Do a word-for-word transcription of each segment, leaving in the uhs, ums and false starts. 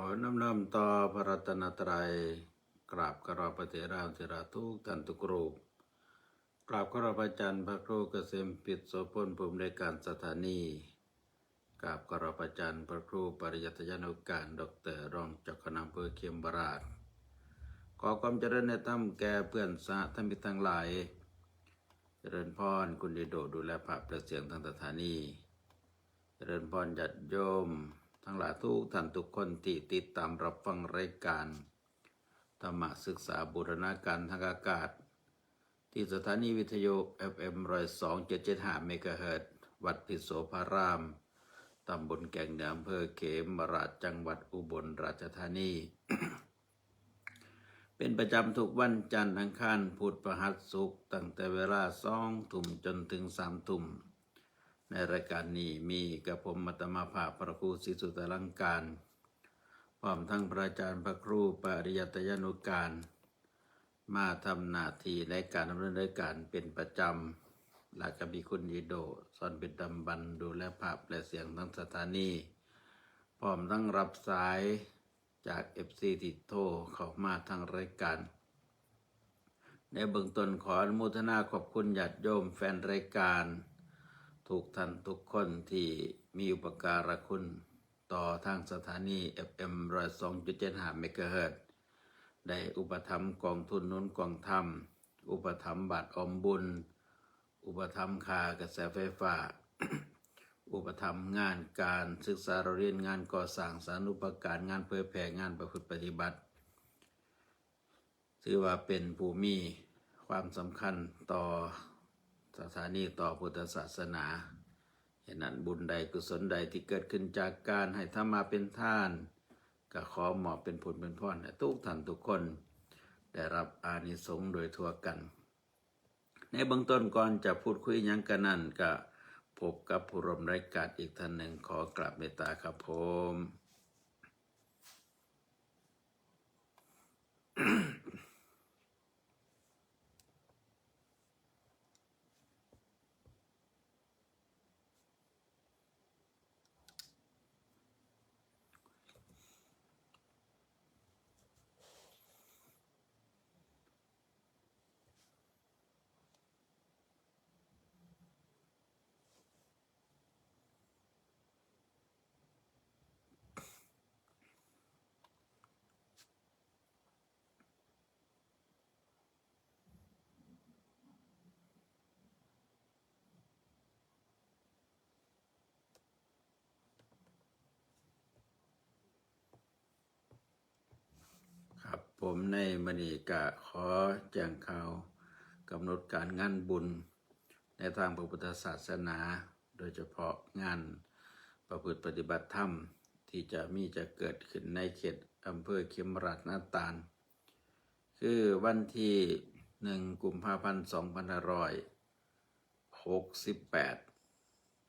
ขอน้อมต่อพระรัตนตรัย กราบเคารพพระเถราเถระทุกท่านทุกรูป กราบเคารพอาจารย์พระครูเกษมพิษโสพล ผู้อำนวยการสถานี กราบเคารพอาจารย์พระครูปริยัติยานุการ ดอกเตอร์ รองเจ้าคณะอำเภอเขมราฐ ขอความเจริญในธรรมแก่เพื่อนสหธรรมิกทั้งหลาย เจริญพรคุณดีโดดูแลภาพและเสียงทางสถานี เจริญพรญาติโยมทั้งหลายทุกท่านทุกคนที่ติดตามรับฟังรายการธรรมศึกษาบูรณาการทางอากาศ ที่สถานีวิทยุ เอฟเอ็ม ร้อยสองจุดเจ็ดห้า เมกะเฮิรตซ์ วัดพิโสภาราม ตำบลแก่งเหนือ อำเภอเขมราฐ จังหวัดอุบลราชธานี เป็นประจำทุกวันจันทร์อังคารพุธพฤหัสศุกร์ ตั้งแต่เวลาสองทุ่มจนถึงสามทุ่ม ในรายการนี้มีกับผมอาตมาภาพพระครูศรีสุตลังการ พร้อมทั้งพระอาจารย์พระครูปริยัติยานุการ มาทำหน้าที่ในการดำเนินรายการเป็นประจำ และก็มีคุณดีโด สอนเป็นดำบันดูแลภาพและเสียงทางสถานี พร้อมทั้งรับสายจาก เอฟซี ที่โทรเข้ามาทางรายการ ในเบื้องต้นขออนุโมทนาขอบคุณญาติโยมแฟนรายการ ทุกท่านทุกคนที่มีอุปการะคุณต่อทางสถานี เอฟเอ็ม ร้อยสองจุดเจ็ดห้า เมกะเฮิรตซ์ ได้อุปถัมภ์กองทุนหนุนกองธรรม อุปถัมภ์บาทออมบุญ อุปถัมภ์ค่ากระแสไฟฟ้า อุปถัมภ์งานการศึกษาเรียน งานก่อสร้างสาธารณูปการ งานเผยแพร่ งานประพฤติปฏิบัติ ถือว่าเป็นผู้มีความสำคัญต่อสถานี ต่อพุทธศาสนา ฉะนั้นบุญใดกุศลใดที่เกิดขึ้นจากการให้ธรรมาเป็นทาน ก็ขอมอบเป็นผลเป็นพรให้ทุกท่านทุกคน ได้รับอานิสงส์โดยทั่วกัน ในเบื้องต้นก่อนจะพูดคุยหยังกันนั้น ก็พบกับผู้ร่วมรายการอีกท่านหนึ่ง ขอกราบเมตตาครับผม ครับผม ในมื้อนี้ก็ขอแจ้งข่าวกำหนดการงานบุญในทางพระพุทธศาสนา โดยเฉพาะงานประพฤติปฏิบัติธรรมที่จะมีจะเกิดขึ้นในเขตอำเภอเขมราฐนาตาล คือวันที่หนึ่งกุมภาพันธ์สองพันห้าร้อยหกสิบแปด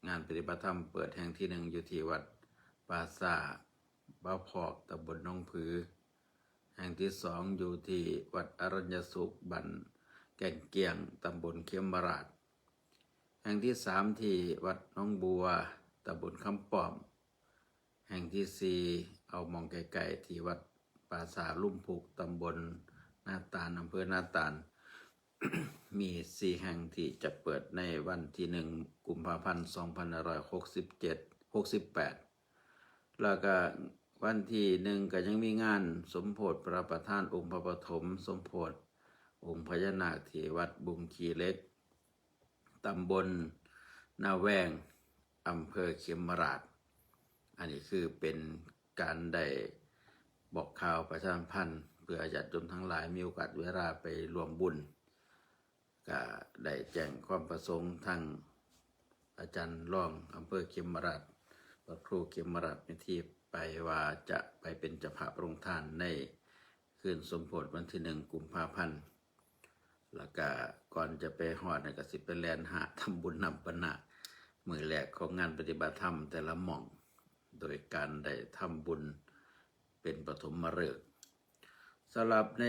งานปฏิบัติธรรมเปิดแห่งที่หนึ่งอยู่ที่วัดป่าช้าบ้าพอก ตำบลหนองผือ แห่งที่สองอยู่ที่วัดอรัญญสุข บ้านแก่งเกี้ยง ตำบลเขมราฐ แห่งที่สามที่วัดหนองบัว ตำบลคำป้อม แห่งที่สี่เอาหม่องใกล้ๆที่วัดป่าช้าลุ่มพุก ตำบลนาตาล อำเภอนาตาล มีสี่แห่งที่จะเปิดในวันที่หนึ่งกุมภาพันธ์สองพันห้าร้อยหกสิบเจ็ด หกสิบแปด แล้วก็วันที่หนึ่งก็ยังมีงานสมโภชพระประธานองค์พระปฐม สมโภชองค์พญานาคที่วัดบุงขี้เหล็ก ตำบลนาแวง อำเภอเขมราฐ อันนี้คือเป็นการได้บอกข่าวประชาสัมพันธ์ เพื่อญาติโยมทั้งหลายมีโอกาสเวลาไปร่วมบุญ ก็ได้แจ้งความประสงค์ทางอาจารย์รองอำเภอเขมราฐ พระครูเขมราฐเมธีไปว่าจะไปเป็นเจ้าภาพโรงทานในคืนสมโภชวันที่หนึ่งกุมภาพันธ์ แล้วก็ก่อนจะไปฮอดนั่นก็สิไปแล่นหาทำบุญน้ำปานะ มื้อแรกของงานปฏิบัติธรรมแต่ละหม่อง โดยการได้ทำบุญเป็นปฐมฤกษ์ สำหรับใน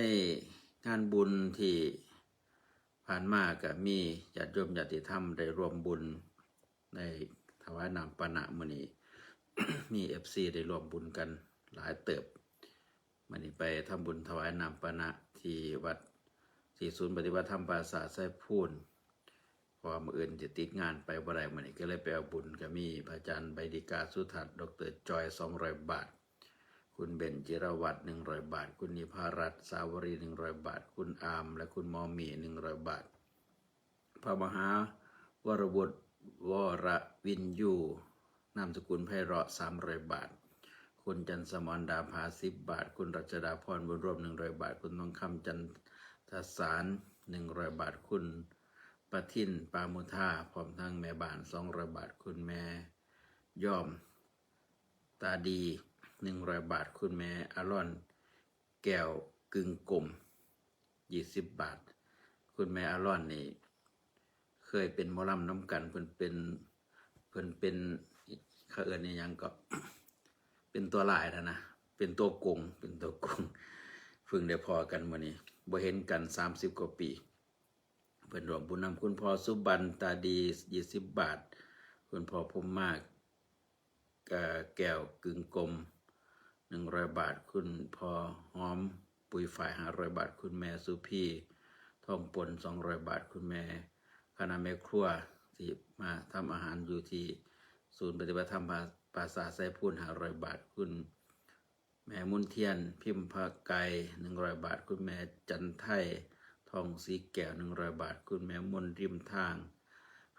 งานบุญที่ผ่านมาก็มีญาติโยมญาติธรรมได้ร่วมบุญในถวายน้ำปานะมื้อนี้ มี เอฟซี ได้ร่วมบุญกัน หลายเติบ มื้อนี้ไปทำบุญถวายน้ำปานะที่วัด ที่ศูนย์ปฏิบัติธรรมปราสาทไซพูน เพราะว่ามื้ออื่นจะติดงานไปบ่ได้ มื้อนี้ก็เลยไปเอาบุญ ก็มีพระอาจารย์ใบดิกาสุทัศน์ ดอกเตอร์จอย สองร้อยบาท คุณเบญจิรวัฒน์ หนึ่งร้อยบาท คุณนิพารัตน์ สาวรี หนึ่งร้อยบาท คุณอาม และคุณหมอหมี หนึ่งร้อยบาท พระมหาวรวุฒิ วรวินยู นามสกุลไพเราะ สามร้อยบาท คุณจันทร์สมร ดาภา สิบ บาท คุณรัชดาพร บุญร่วม หนึ่งร้อยบาท คุณทองคำ จันทสาร หนึ่งร้อยบาท คุณประทิน ปามุทา พร้อมทั้งแม่บ้าน สองร้อยบาท คุณแม่ยอม ตาดี หนึ่งร้อยบาท คุณแม่อารอน แก้วกึ่งกลม ยี่สิบ บาท คุณแม่อารอนนี่ เคยเป็นหมอลำนำกัน เพิ่นเป็น เพิ่นเป็น เขาเอิ้นอิหยังก็ เป็นตัวร้ายนะนะ เป็นตัวโกง เป็นตัวโกง เพิ่งได้พ้อกันมื้อนี้ บ่เห็นกัน สามสิบ กว่าปี เพิ่นร่วมบุญนำ คุณพ่อสุบัน ตาดี ยี่สิบ บาท คุณพ่อพรหมมาก เอ่อ แก้วกึ่งกลม หนึ่งร้อยบาท คุณพ่อหอม ปุยฝ่าย ห้าร้อยบาท คุณแม่สุพี ทองปน สองร้อยบาท คุณแม่ คณะแม่ครัวที่มาทำอาหารอยู่ที่ศูนย์ปฏิบัติธรรมปราสาทไซพูน ห้าร้อยบาท คุณแม่มุนเทียน พิมพะไก หนึ่งร้อยบาท คุณแม่จันไทย ทองสีแก้ว หนึ่งร้อยบาท คุณแม่มนริมทาง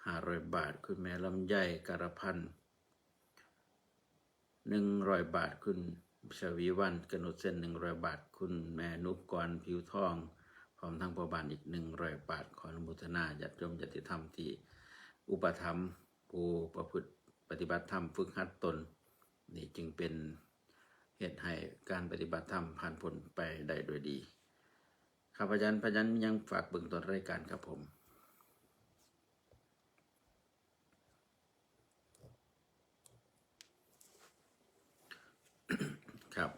ห้าร้อยบาท คุณแม่ลำไย การพันธ์ หนึ่งร้อยบาท คุณชวีวัน กนุชเส้น หนึ่งร้อยบาท คุณแม่นุกร ผิวทอง พร้อมทั้งพ่อบ้านอีก หนึ่งร้อยบาท ขออนุโมทนาญาติโยมญาติธรรมที่อุปถัมภ์ผู้ประพฤติปฏิบัติธรรมฝึกหัดตน นี่จึงเป็นเหตุให้การปฏิบัติธรรมผ่านพ้นไปได้โดยดี ครับอาจารย์ พระอาจารย์ยังฝากเบิ่งต้นรายการครับผม ครับ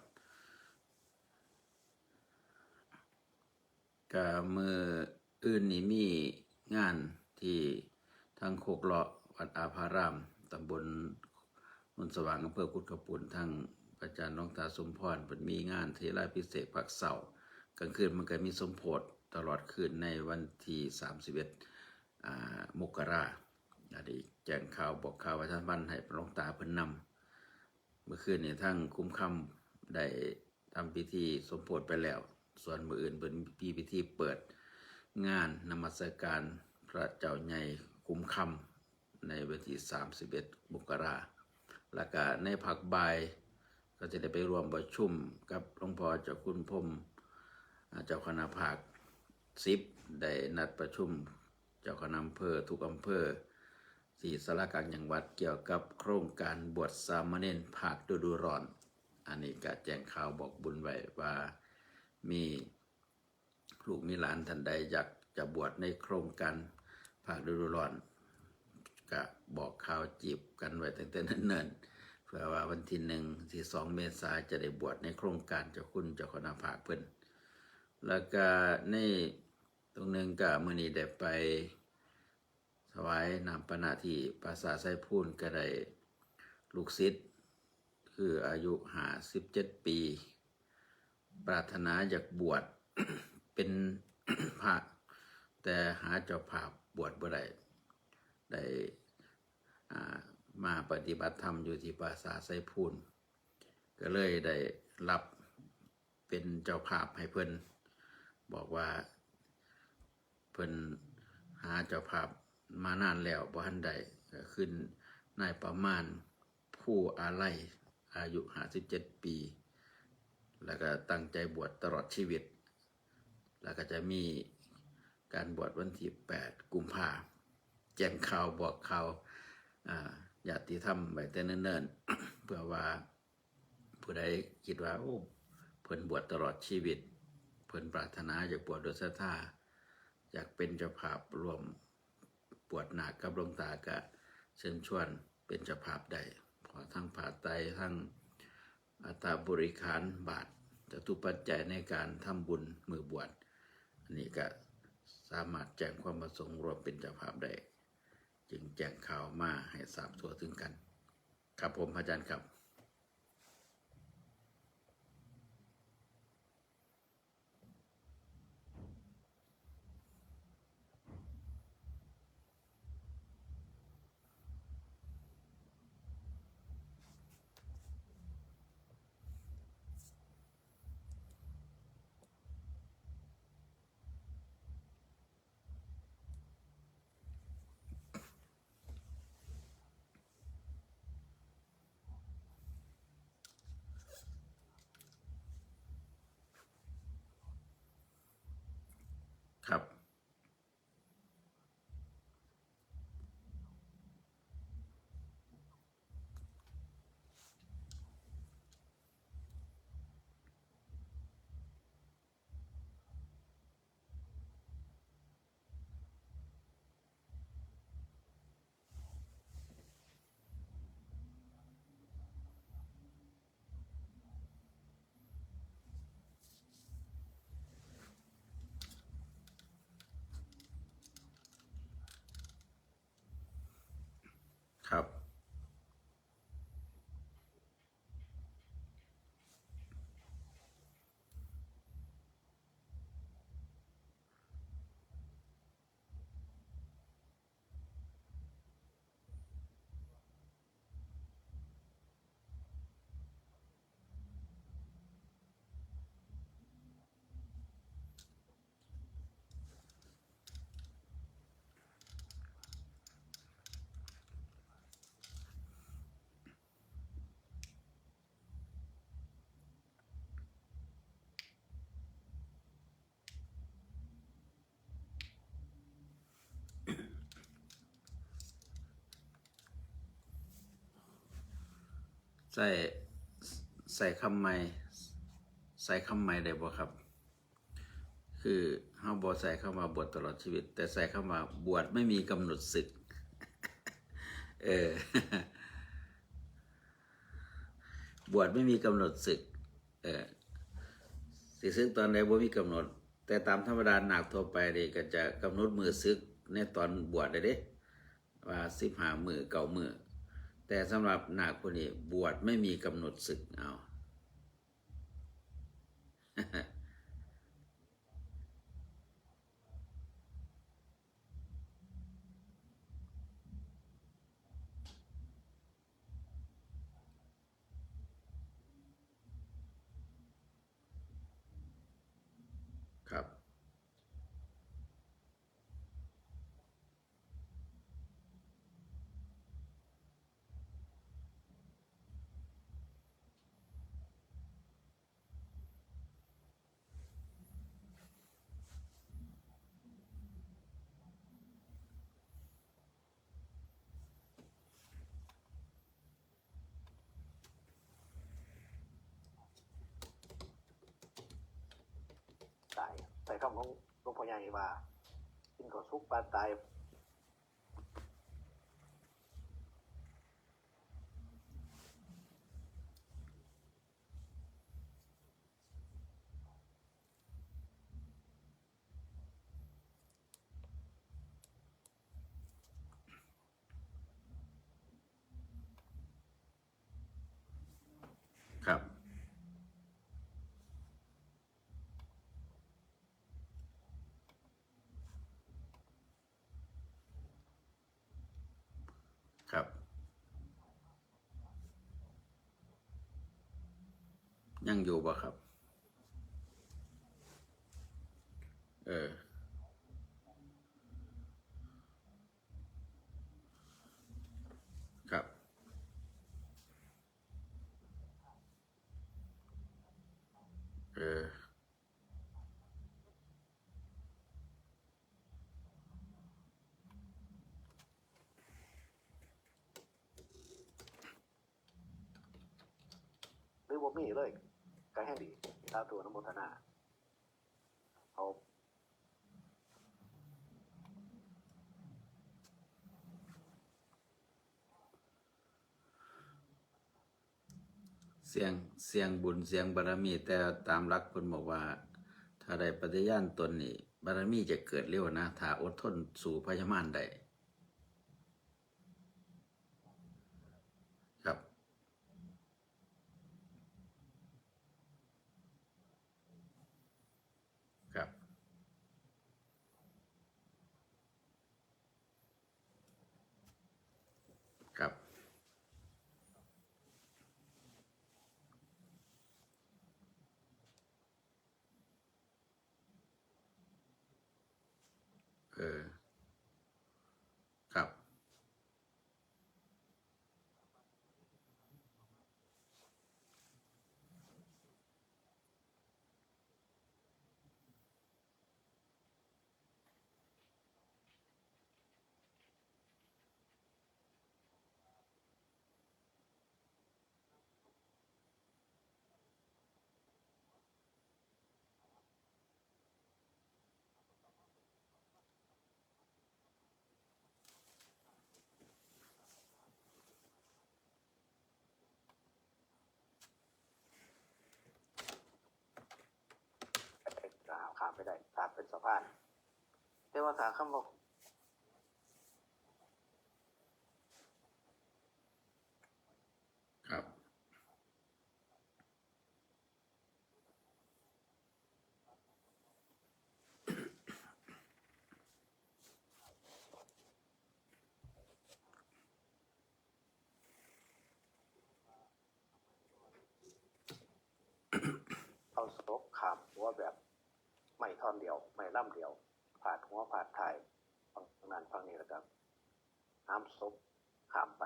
ก็มื้ออื่นนี่มีงานที่ทางโคกเลาะ วัดอาภาราม ตำบลโนนสว่าง อำเภอกุดขะปูน ทางอาจารย์หลวงตาสมพร เพิ่นมีงานเถราภิเษกภาคเช้า กลางคืนมันก็มีสมโภชตลอดคืนในวันที่ สามสิบเอ็ด อ่า มกรา อันนี้แจ้งข่าวบอกข่าวประชาสัมพันธ์ให้หลวงตาเพิ่นนำ เมื่อคืนนี้ทางคุ้มคำได้ทำพิธีสมโภชไปแล้ว ส่วนมื้ออื่นเพิ่นมีพิธีเปิดงานนมัสการพระเจ้าใหญ่คุ้มคำในวันที่ สามสิบเอ็ด มกรา แล้วก็ในภาคบ่ายก็จะได้ไปร่วมประชุมกับหลวงพ่อเจ้าคุณพรหม อ่า เจ้าคณะภาค สิบ ได้นัดประชุมเจ้าคณะอำเภอทุกอำเภอ ที่ศาลากลางจังหวัด เกี่ยวกับโครงการบวชสามเณรภาคฤดูร้อน อันนี้ก็แจ้งข่าวบอกบุญไว้ว่ามีลูกมีหลานท่านใดอยากจะบวชในโครงการภาคฤดูร้อน ก็บอกข่าวจีบกันไว้ตั้งแต่เนิ่นๆ เพื่อว่าวันที่ หนึ่ง ที่ สอง เมษาจะได้บวชในโครงการเจ้าคุณเจ้าคณะภาคเพิ่น แล้วก็ในตรงหนึ่งก็มื้อนี้ได้ไปถวายน้ำปานะที่ปราสาทไซพูน ก็ได้ลูกศิษย์ คืออายุ ห้าสิบเจ็ด ปี ปรารถนาอยากบวชเป็นพระ แต่หาเจ้าภาพบวชบ่ได้ ได้ อ่า มาปฏิบัติธรรมอยู่ที่ปราสาทไซพูน ก็เลยได้รับเป็นเจ้าภาพให้เพิ่น บอกว่าเพิ่นหาเจ้าภาพมานานแล้วบ่ทันได้ ก็คือนายประมาณ ผู้อาลัย อายุ ห้าสิบเจ็ด ปี แล้วก็ตั้งใจบวชตลอดชีวิต แล้วก็จะมีการบวชวันที่ แปด กุมภา แจ้งข่าวบอกข่าว อ่า ญาติธรรมไว้แต่เนิ่นๆ เพื่อว่าผู้ใดคิดว่า โอ้ เพิ่นบวชตลอดชีวิต เพิ่นปรารถนาอยากบวชด้วยศรัทธา อยากเป็นเจ้าภาพร่วมบวชนาคกับหลวงตา ก็เชิญชวนเป็นเจ้าภาพได้ เพราะทั้งผ้าไตร ทั้งอัฐบริขาร บาตร จตุปัจจัยในการทำบุญมื้อบวช อันนี้ก็สามารถแจ้งความประสงค์ร่วมเป็นเจ้าภาพได้ จึงแจ้งข่าวมาให้ทราบทั่วถึงกัน ครับผม อาจารย์ครับ ครับ ครับ ใส่ ใส่คำใหม่ ใส่คำใหม่ได้บ่ครับ คือเฮาบ่ใส่คำว่าบวชตลอดชีวิต แต่ใส่คำว่าบวชไม่มีกำหนดสึก เออ บวชไม่มีกำหนดสึก เออ สิสึกตอนใดบ่มีกำหนด แต่ตามธรรมดานาคทั่วไปนี่ก็จะกำหนดมื้อสึกในตอนบวชเลยเด้ ว่าสิบห้ามื้อ เก้ามื้อ แต่สำหรับนาคผู้นี้บวชไม่มีกำหนดสึก เอา ครับ ตาย ใส่คำของหลวงพ่อใหญ่ว่า กินข้าวสุกปานตาย ครับ ครับ ยังอยู่บ่ครับ เออ ครับ เออ หรือบ่มีเลย ก็แฮงดี สาธุอนุโมทนา เอา เสี่ยง เสี่ยงบุญ เสี่ยงบารมี แต่ตามหลักเพิ่นบอกว่า ถ้าได้ปฏิญาณตนนี่ บารมีจะเกิดเร็วนะ ถ้าอดทนสู้พยามารได้ ครับ ครับ ครับ เออ เป็นสะพาน แต่ว่าถ้าคำว่า ครับ เอาศพข้ามหัวแบบไม้ท่อนเดียว ไม้ลำเดียว พาดหัวพาดท้าย ฝั่งนั้นฝั่งนี้แล้วก็หามศพข้ามไป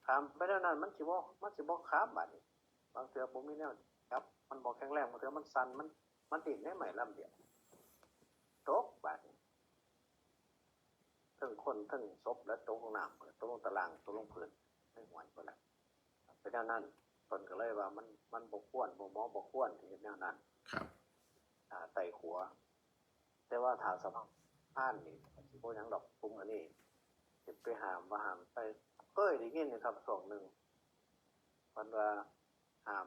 ข้ามไปแล้วนั้นมันสิบ่มันสิบ่ข้ามบาดนี้ บางเทื่อบ่มีแนวจับ มันบ่แข็งแรง บางเทื่อมันสั่น มัน มันดิ้นในไม้ลำเดียว ตกบาดนี้ เทิงคนเทิงศพ และตกลงน้ำ ตกลงตะล่าง ตกลงพื้น ในห้วยหมดแล้ว เป็นแนวนั้น เพิ่นก็เลยว่ามัน มันบ่ควร บ่เหมาะ บ่ควรที่เฮ็ดแนวนั้น ครับ อ่า ไต่ขัว แต่ว่าถ้าสะพานนี่ สิบ่หยังดอก กลุ่มอันนี้ สิไปห้าม ว่าห้ามไป เคยได้ยินอยู่ครับ ช่วงหนึ่ง เพิ่นว่าห้าม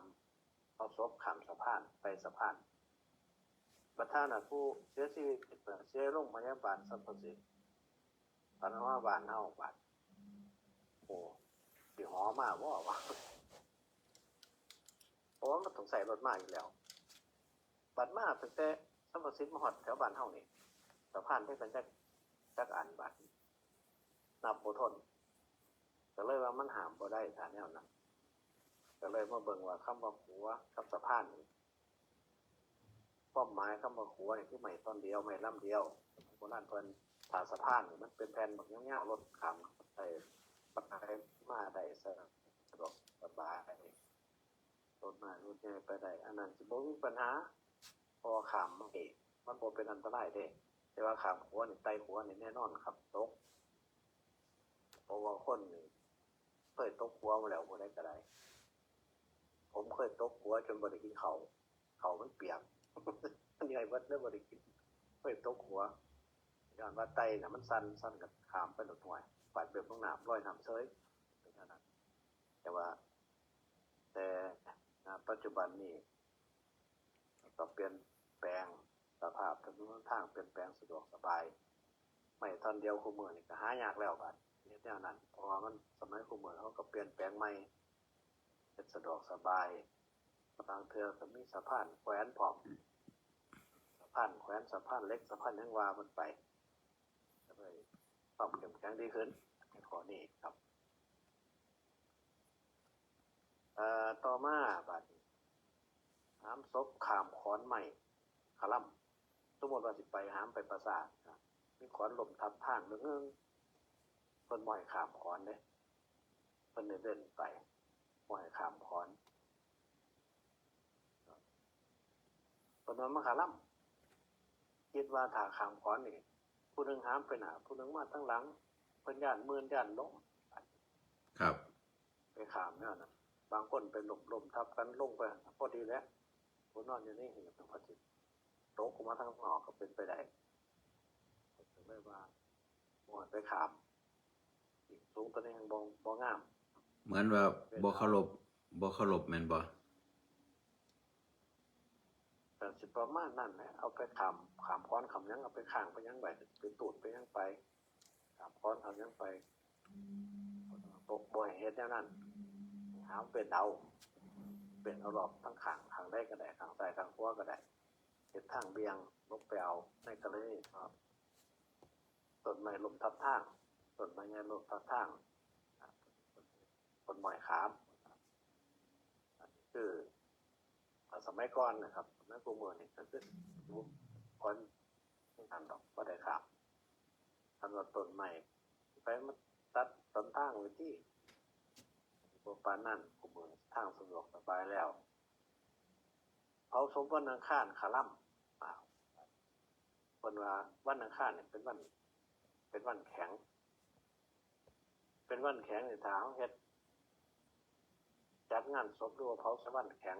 เอาศพข้ามสะพาน ไปสะพาน บัดท่านน่ะ ผู้เสียชีวิต เสียโรงพยาบาลสรรพสิทธิ์ ตอนนั้นว่าบ้านเฮา บัด โอ้ สิหอมาบ่วะ เพราะว่ามันต้องใช้รถมาอยู่แล้ว บัดมาตั้งแต่สรรพสิทธิ์มาฮอดแถวบ้านเฮานี่ สะพานได้เป็นจัก จักอัน บัด นับบ่ทน ก็เลยว่ามันห้ามบ่ได้ ถ้าแนวนั้น ก็เลยมาเบิ่งว่าคำว่าขัวกับสะพานนี่ ความหมายคำว่าขัวนี่คือไม้ท่อนเดียว ไม้ลำเดียว โบราณเพิ่น ถ้าสะพานนี่มันเป็นแผ่นบักยาวๆ รถข้ามไป ไปมาได้สะดวกสบาย รถน้อยรถใหญ่ไปได้ อันนั้นสิบ่มีปัญหา เพราะว่าข้ามมันเอง มันบ่เป็นอันตรายเด้ แต่ว่าข้ามขัวนี่ ไต่ขัวนี่แน่นอนครับ ตก เพราะว่าคนนี่เคยตกขัวมาแล้ว ผู้ใดก็ได้ ผมเคยตกขัวจนบ่ได้กินข้าว ข้าวมันเปียก เหนื่อยเบิดเลยบ่ได้กิน เคยตกขัว ย้อนว่าไต่น่ะมันสั่น สั่นก็ข้ามไปโลดห้วย บาดเบิ่งลงน้ำ ลอยน้ำเซย เป็นแนวนั้น แต่ว่า แต่ ณ ปัจจุบันนี้ ก็เปลี่ยนแปลง สภาพถนนหนทางเปลี่ยนแปลงสะดวกสบาย ไม้ท่อนเดียวคู่มื้อนี่ก็หายากแล้ว บัดเฮ็ดแนวนั้น เพราะว่ามันสมัยคู่มื้อเขาก็เปลี่ยนแปลงใหม่ เฮ็ดสะดวกสบาย บางเทื่อก็มีสะพานแขวนพร้อม สะพานแขวน สะพานเหล็ก สะพานหยังว่ามันไป ก็เลยความเข้มแข็งดีขึ้นในข้อนี้ครับ เอ่อ ต่อมาบาดนี้ หามศพข้ามขอนไม้ขะลำ สมมติว่าสิไปหามไปปราสาทนะ มีขอนล้มทับทางเรื่องเพิ่นบ่ให้ข้ามขอนเด้ เพิ่นได้เว้นไป บ่ให้ข้ามขอน เพิ่นว่ามันขะลำ คิดว่าถ้าข้ามขอนนี่ ผู้หนึ่งหามไปหน้า ผู้หนึ่งมาทางหลัง เพิ่นย้านเมินย้านหลง ครับ ไปข้ามแนวนั้น บางคนไปล้ม ล้มทับกันลงไป พอดีแล้ว ผู้นอนอยู่ในหีบมันก็สิตกออกมาทางนอกก็เป็นไปได้ ก็เลยว่าบ่ให้ไปข้าม สูงตัวนี้ยังบ่ บ่งาม เหมือนว่าบ่เคารพ บ่เคารพแม่นบ่ แต่สิประมาณนั้นแหละ เอาไปข้าม ข้ามขอนข้ามหยัง เอาไปข้างไปหยังไป ไปตูดไปหยังไป ข้ามขอนข้ามหยังไป บ่ บ่ให้เฮ็ดแนวนั้น หาเว้นเอา เว้นเอารอบทั้งข้าง ข้างใดก็ได้ ข้างซ้ายข้างขวาก็ได้ เฮ็ดทางเบี่ยงหลบไปเอา ในกรณี ครับ ต้นไม้ล้มทับทาง ต้นไม้ใหญ่ล้มทับทาง ต้นไม้ขาม อันนี้คือ สมัยก่อนนะครับ สมัยกูเมือนี่ก็คืออยู่คนที่ทันดอกบ่ได้ข้าม คันว่าต้นไม้ไปมันตัดต้นทางไว้ที่ บ่ปานนั้น กูเมือทางสะดวกสบายแล้ว เผาศพวันอังคารขะลำ อ้าว เพิ่นว่าวันอังคารนี่เป็นวัน เป็นวันแข็ง เป็นวันแข็งนี่ ถ้าเฮาเฮ็ด จัดงานศพหรือว่าเผาใส่วันแข็ง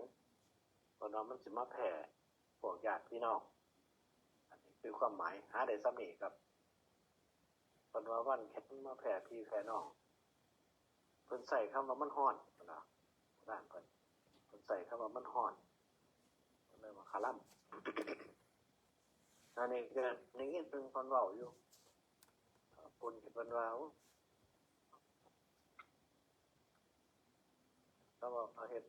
เพิ่นว่ามันสิมาแพร่พวกญาติพี่น้อง อันนี้คือความหมาย หาได้ส่ำนี้ครับ เพิ่นว่าวันแข็งมาแพร่พี่แพร่น้อง เพิ่นใช้คำว่ามันฮ้อน เพิ่นว่า โบราณเพิ่น เพิ่นใช้คำว่ามันฮ้อน เพิ่นเลยว่าขะลำ อันนี้ก็ได้ยินเพิ่นเว้าอยู่ คนที่เพิ่นว่า โอ้ แต่ว่าเขาเฮ็ด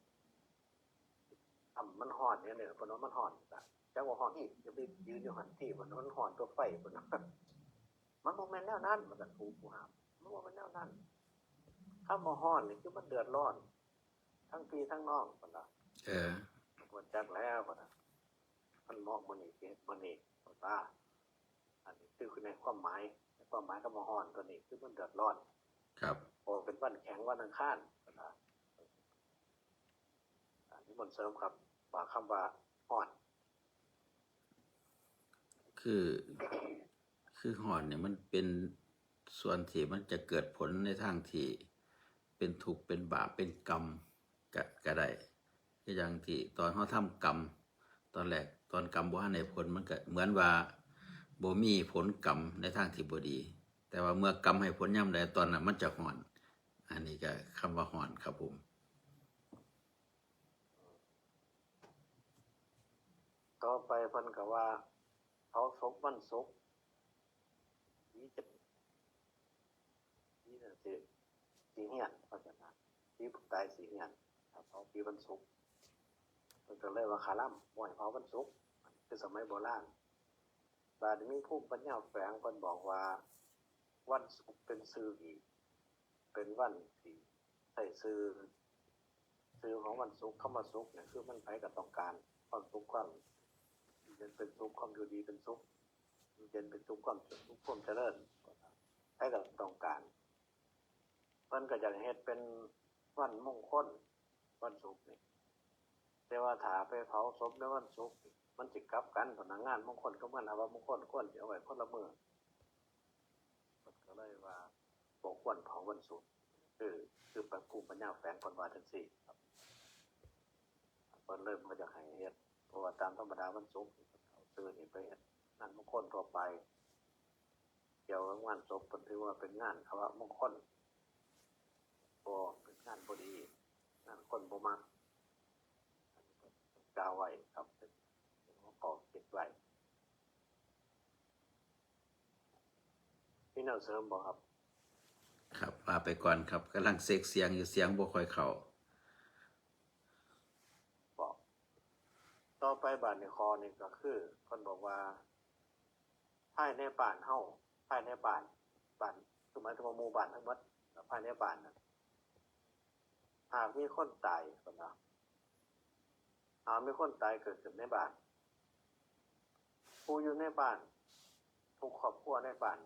ถ้ำมันฮ้อนเนี่ย เนี่ย เพิ่นว่ามันฮ้อนจ้ะ จักว่าฮ้อนอีก อย่าไปยืนอยู่หั่นติ เพิ่นว่ามันฮ้อนตัวไฟ เพิ่นว่า มันบ่แม่นแนวนั้น ว่าซั่น ผู้ ผู้ห้าม มันบ่แม่นแนวนั้น คำว่าฮ้อนนี่คือมันเดือดร้อน ทั้งพี่ทั้งน้อง เพิ่นว่า เออ บ่จักแล้ว เพิ่นว่า มันเหมาะมื้อนี้สิเฮ็ดมื้อนี้ เพิ่นว่า อันนี้คือในความหมาย ในความหมายคำว่าฮ้อนตัวนี้คือมันเดือดร้อน ครับ โอ้ เป็นวันแข็งวันอังคาร เพิ่นว่า อันนี้มนต์เสริมครับ ว่าคำว่าฮ้อน คือ คือฮ้อนเนี่ยมันเป็นส่วนที่มันจะเกิดผลในทางที่เป็นทุกข์เป็นบาปเป็นกรรมก็ ก็ได้ คืออย่างที่ตอนเฮาทำกรรม ตอนแรก ตอนกรรมบ่ทันได้ผล มันก็เหมือนว่าบ่มีผลกรรมในทางที่บ่ดี แต่ว่าเมื่อกรรมให้ผลยามใด ตอนนั้นมันจะฮ้อน อันนี้ก็คำว่าฮ้อนครับผม ต่อไปเพิ่นก็ว่า เผาศพวันศุกร์ ผีจะ ผีน่ะสิ สิเฮี้ยน ว่าซั่นนะ ผีผู้ตายสิเฮี้ยน ถ้าเผาผีวันศุกร์ เพิ่นก็เลยว่าคาร่ำ บ่ให้เผาวันศุกร์ คือสมัยโบราณ บาดนี้มีภูมิปัญญาแฝงเพิ่นบอกว่า วันศุกร์เป็นชื่อดี เป็นวันที่ใช้ชื่อ ชื่อของวันศุกร์ คำว่าศุกร์เนี่ยคือมันไผก็ต้องการความสุข ความเย็นเป็นสุข ความอยู่ดีเป็นสุข อยู่เย็นเป็นสุข ความสุข ความเจริญ ไผก็ต้องการ เพิ่นก็อยากเฮ็ดเป็นวันมงคล วันศุกร์นี่ แต่ว่าถ้าไปเผาศพในวันศุกร์นี่ มันสิกลับกัน พนักงานมงคลกับงานอัปมงคลควรสิเอาไว้คนละมื้อ เพิ่นก็เลยว่าบ่ควรเผาวันศุกร์ คือ คือพระครูปัญญาแฝงเพิ่นว่าจั่งซี้ครับ เพิ่นเลยบ่อยากให้เฮ็ด เพราะว่าตามธรรมดาวันศุกร์นี่เพิ่นเอาชื่อนี่ไปเฮ็ดงานมงคลทั่วไป เกี่ยวกับงานศพเพิ่นถือว่าเป็นงานอัปมงคล บ่เป็นงานบ่ดี งานคนบ่มัก อันนี้เพิ่นกล่าวไว้ครับ เป็น เป็นหัวข้อคิดไว้ มีแนวเสริมบ่ครับ ครับ ว่าไปก่อนครับ กำลังเช็คเสียงอยู่ เสียงบ่ค่อยเข้า บอก ต่อไปบาดนี้ข้อนี้ก็คือ เพิ่นบอกว่า ภายในบ้านเฮา ภายในบ้าน บ้าน คือหมายถึงว่าหมู่บ้านทั้งหมด ภายในบ้านน่ะ หากมีคนตาย เพิ่นว่า หากมีคนตายเกิดขึ้นในบ้าน ผู้อยู่ในบ้าน ทุกครอบครัวในบ้าน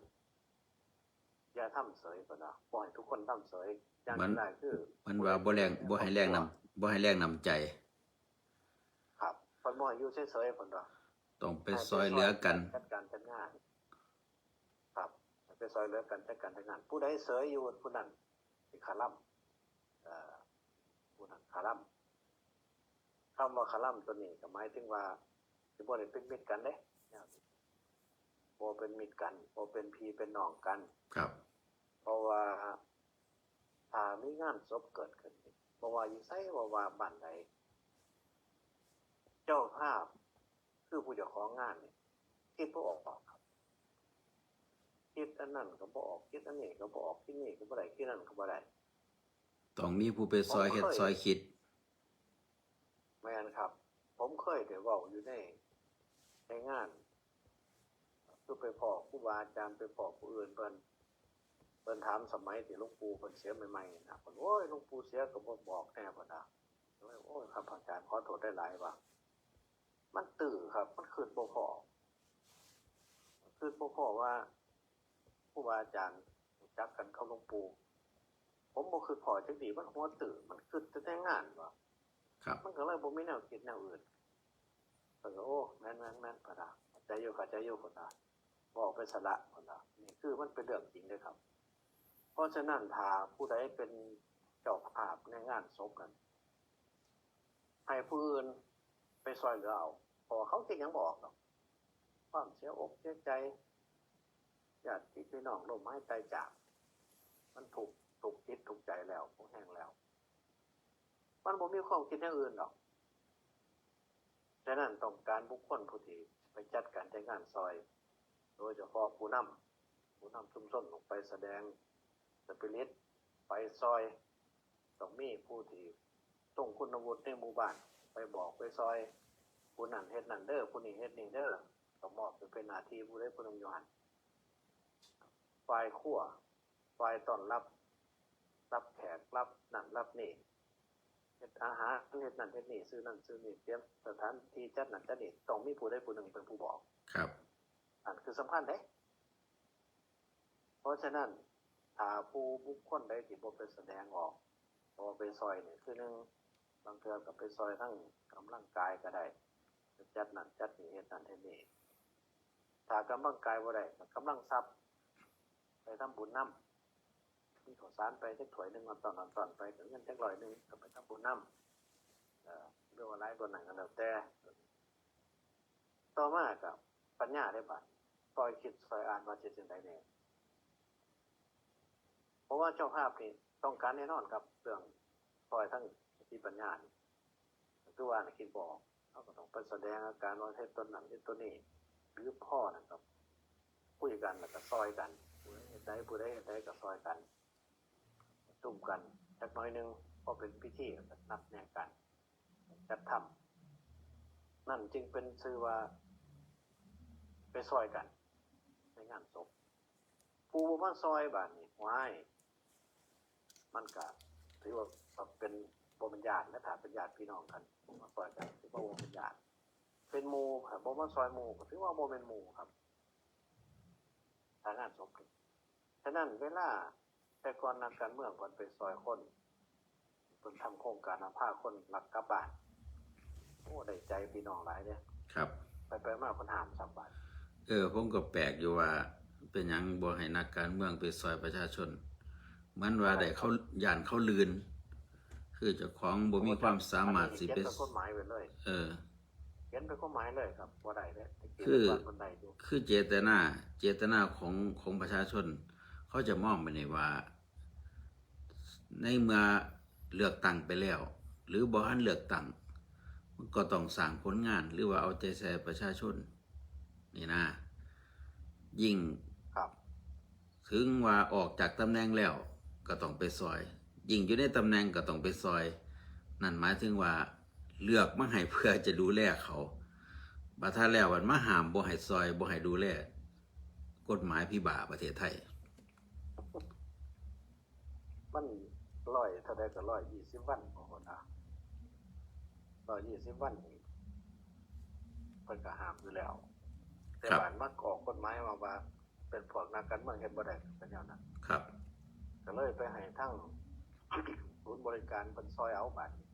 อย่าทำเฉย เพิ่นว่า บ่ให้ทุกคนทำเฉย อย่าง มัน ที่ได้คือ มันว่าบ่แรง บ่ให้แรงน้ำ บ่ให้แรงน้ำใจ ครับ เพิ่นบ่ให้อยู่เฉยๆ เพิ่นว่า ต้องไป ให้ไป ซ่อยเหลือกัน จัดการจัดงาน ครับ ให้ไปซ่อยเหลือกันจัดการจัดงาน ผู้ใดเฉยอยู่ผู้นั้นสิคาร่ำ เอ่อ ผู้นั้นคาร่ำ คำว่าคาร่ำตัวนี้ก็หมายถึงว่า สิบ่ได้เป็นมิตรกันเด้ บ่เป็นมิตรกัน บ่เป็นพี่เป็นน้องกัน ครับ เพราะว่า ถ้ามีงานศพเกิดขึ้น บ่ว่าอยู่ไส บ่ว่าบ้านใด เจ้าภาพ คือผู้เจ้าของงานนี่ คิดบ่ออกครับ คิดอันนั้นก็บ่ออก คิดอันนี้ก็บ่ออก คิดนี่ก็บ่ได้ คิดนั่นก็บ่ได้ ต้องมีผู้ไปซ่อยเฮ็ด ผมเคย ซ่อยคิด แม่นครับ ผมเคยได้เว้าอยู่ใน ในงาน คือไปพ้อครูบาอาจารย์ ไปพ้อผู้อื่น เพิ่น เพิ่นถามสมัยที่หลวงปู่เพิ่นเสียใหม่ๆนะ เพิ่น โอ้ย หลวงปู่เสียก็บ่บอกแน่ เพิ่นว่า โอ้ย ครับ อาจารย์ ขอโทษหลายๆ ว่า มันตื้อครับ มันคิดบ่พ้อ คิดบ่พ้อว่า ครูบาอาจารย์รู้จักกันกับหลวงปู่ ผมบ่คิดพ้อจักดี มันหัวตื้อ มันคิดแต่แต่งานว่า ครับ มันก็เลยบ่มีแนวคิดแนวอื่น เพิ่นก็ โอ้ แม่นๆๆ เพิ่นว่า เข้าใจอยู่ เข้าใจอยู่ เพิ่นว่า เว้าไปซะละ เพิ่นว่า นี่คือมันเป็นเรื่องจริงเด้อครับ เพราะฉะนั้นถ้าผู้ใดเป็นเจ้าภาพในงานศพนั้น ให้ผู้อื่นไปซ่อยเหลือเอา เพราะว่าเขาคิดหยังบ่ออกดอก ความเสียอกเสียใจ ญาติพี่น้องล้มหายตายจาก มันทุกข์ ทุกข์จิตทุกข์ใจแล้ว พอแห้งแล้ว มันบ่มีความคิดอย่างอื่นดอก ฉะนั้นต้องการบุคคลผู้ที่ไปจัดการจัดงานซอย โดยเฉพาะผู้นำผู้นำชุมชนต้องไปแสดงสปิริตไปซอย ต้องมีผู้ที่ทรงคุณวุฒิในหมู่บ้าน ไปบอกไปซอย ผู้นั้นเฮ็ดนั่นเด้อ ผู้นี้เฮ็ดนี่เด้อ ก็มอบให้เป็นหน้าที่ผู้ใดผู้หนึ่งอยู่หั่น ฝ่ายครัว ฝ่ายต้อนรับ รับแขก รับนั่นรับนี่ เฮ็ดอาหาร เฮ็ดนั่นเฮ็ดนี่ ซื้อนั่นซื้อนี่ เตรียมสถานที่จัดนั่นจัดนี่ ต้องมีผู้ใดผู้หนึ่งเป็นผู้บอก ครับ อันคือสำคัญเด้ เพราะฉะนั้น ถ้าผู้บุคคลใดที่บ่ไปแสดงออก บ่ไปซอยนี่ คือหนึ่ง บางเทื่อก็ไปซอยทั้งกำลังกายก็ได้ จัดนั่นจัดนี่ เฮ็ดนั่นเฮ็ดนี่ ถ้ากำลังกายบ่ได้ ก็กำลังทรัพย์ ไปทำบุญนำ มีข้าวสารไปจักถ้วยหนึ่ง ตอนๆ ไป ก็เงินจักร้อยหนึ่ง ก็ไปทำบุญนำ เอ่อ หรือว่าหลายกว่านั้นก็แล้วแต่ ต่อมาก็ปัญญาได้บาด ซอยคิดซอยอ่านว่าสิจั่งใดแน่ เพราะว่าเจ้าภาพนี่ต้องการแน่นอนครับ เรื่องซอยทั้งสติปัญญานี่ คือว่าน่ะคิดบ่ออก เราก็ต้องไปแสดงอาการว่าเฮ็ดตนนั้นเฮ็ดตนนี้ หรือพ่อนั่นก็คุยกันแล้วก็ซอยกัน ผู้ใดเฮ็ดใดผู้ใดเฮ็ดใดก็ซอยกัน ประชุมกันจักหน่อยหนึ่ง พอเป็นพิธีก็นัดแนะกัน จัดทำ นั่นจึงเป็นชื่อว่า ไปซอยกัน ในงานศพ ผู้บ่มาซอยบาดนี้ ว้าย มันก็ถือว่าเป็นบ่เป็นญาตินะ ถ้าเป็นญาติพี่น้องกัน บ่มาซอยกัน ถือว่าบ่เป็นญาติ เป็นหมู่ ถ้าบ่มาซอยหมู่ ก็ถือว่าบ่เป็นหมู่ครับ ถ้างานศพนี่ ฉะนั้นเวลาแต่ก่อนนักการเมืองเพิ่นไปซอยคน เพิ่นทำโครงการนำพาคนลักกลับบ้าน โอ้ ได้ใจพี่น้องหลายเด้ ครับ ไปไปมาเพิ่นห้ามซ้ำบาด เออ ผมก็แปลกอยู่ว่า เป็นหยังบ่ให้นักการเมืองไปซอยประชาชน เหมือนว่าได้เขาย่านเขาลื่น คือเจ้าของบ่มีความสามารถสิ เขียน ไป เป็นกฎหมายไว้เลย เออ เขียนเป็นกฎหมายเลยครับ บ่ได้เด้ แต่เขียน คือ ว่าคนใดอยู่ คือเจตนา เจตนาของของประชาชน เขาจะมองไปในว่า ในเมื่อเลือกตั้งไปแล้ว หรือบ่ทันเลือกตั้ง มันก็ต้องสร้างผลงาน หรือว่าเอาใจใส่ประชาชน นี่นะ ยิ่ง ครับ ถึงว่าออกจากตำแหน่งแล้ว ก็ต้องไปซอย ยิ่งอยู่ในตำแหน่งก็ต้องไปซอย นั่นหมายถึงว่าเลือกมาให้เพื่อจะดูแลเขา บัดถ้าแล้วมันมาห้ามบ่ให้ซอย บ่ให้ดูแล กฎหมายพิบ่าประเทศไทย มันร้อยเท่าใดก็ร้อยยี่สิบวันบ่คนนะ ร้อยยี่สิบวันนี่เพิ่นก็ห้ามอยู่แล้ว แต่ ครับ บาดมาออกกฎหมายมาว่า เป็นพวกนักการเมืองเฮ็ดบ่ได้ เป็นแนวนั้น ครับ ก็เลยไปให้ทั้ง ศูนย์บริการเพิ่นซอยเอาบาดนี้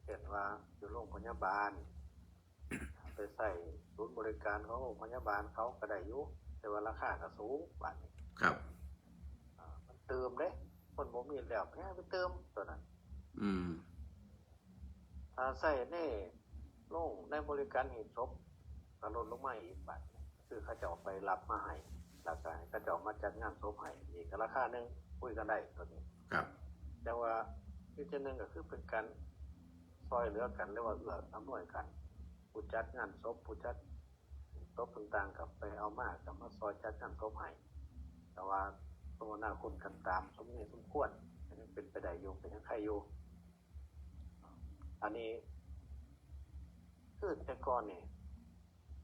เช่นว่าอยู่โรงพยาบาล ไปใช้ศูนย์บริการของโรงพยาบาลเขาก็ได้อยู่ แต่ว่าราคาก็สูงบาดนี้ ครับ อ่า มันเติมเด้ คนบ่มีแล้วแพงไปเติมตัวนั้น อืม ถ้าใช้ในโรงในบริการหีบศพก็ลดลงมาอีกบาดนี้ คือเขาเจ้าไปรับมาให้ แล้วก็ให้เขาเจ้ามาจัดงานศพให้ อีกราคาหนึ่ง คุยกันได้ตัวนี้ ครับ แต่ว่าอีกอย่างหนึ่งก็คือเป็นการซอยเหลือกัน หรือว่าเอื้ออำนวยกัน ผู้จัดงานศพ ผู้จัดศพต่างๆ ก็ไปเอามา ก็มาซอยจัดงานศพให้ แต่ว่าสมนาคุณกันตามสมเหตุสมควร อันนี้เป็นไปได้อยู่ เป็นยังไงอยู่ อันนี้ คือแต่ก่อนนี่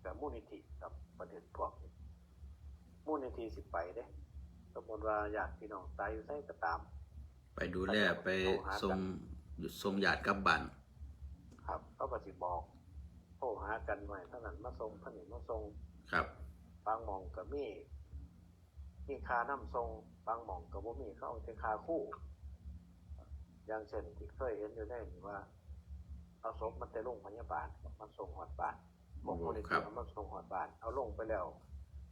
กับมูลนิธิกับประเทศพวกนี้ มูลนิธิสิไปเด้ สมมติว่าญาติพี่น้องตายอยู่ไสก็ตาม ไปดูแล ไปส่ง ส่งญาติกลับบ้าน ครับ เขาก็สิบอก โทรหากันไว้ เท่านั้นมาส่ง เท่านี้มาส่ง ครับ บางหม่องก็มี มีค่านำส่ง บางหม่องก็บ่มี เขาเอาแต่ค่าคู่ อย่างเช่นที่เคยเห็นอยู่ในนี่ว่า เอาศพมาแต่โรงพยาบาล มาส่งฮอดบ้าน พวก โอ้ มูลนิ ครั ธิ บ เอามาส่งฮอดบ้าน เอาลงไปแล้ว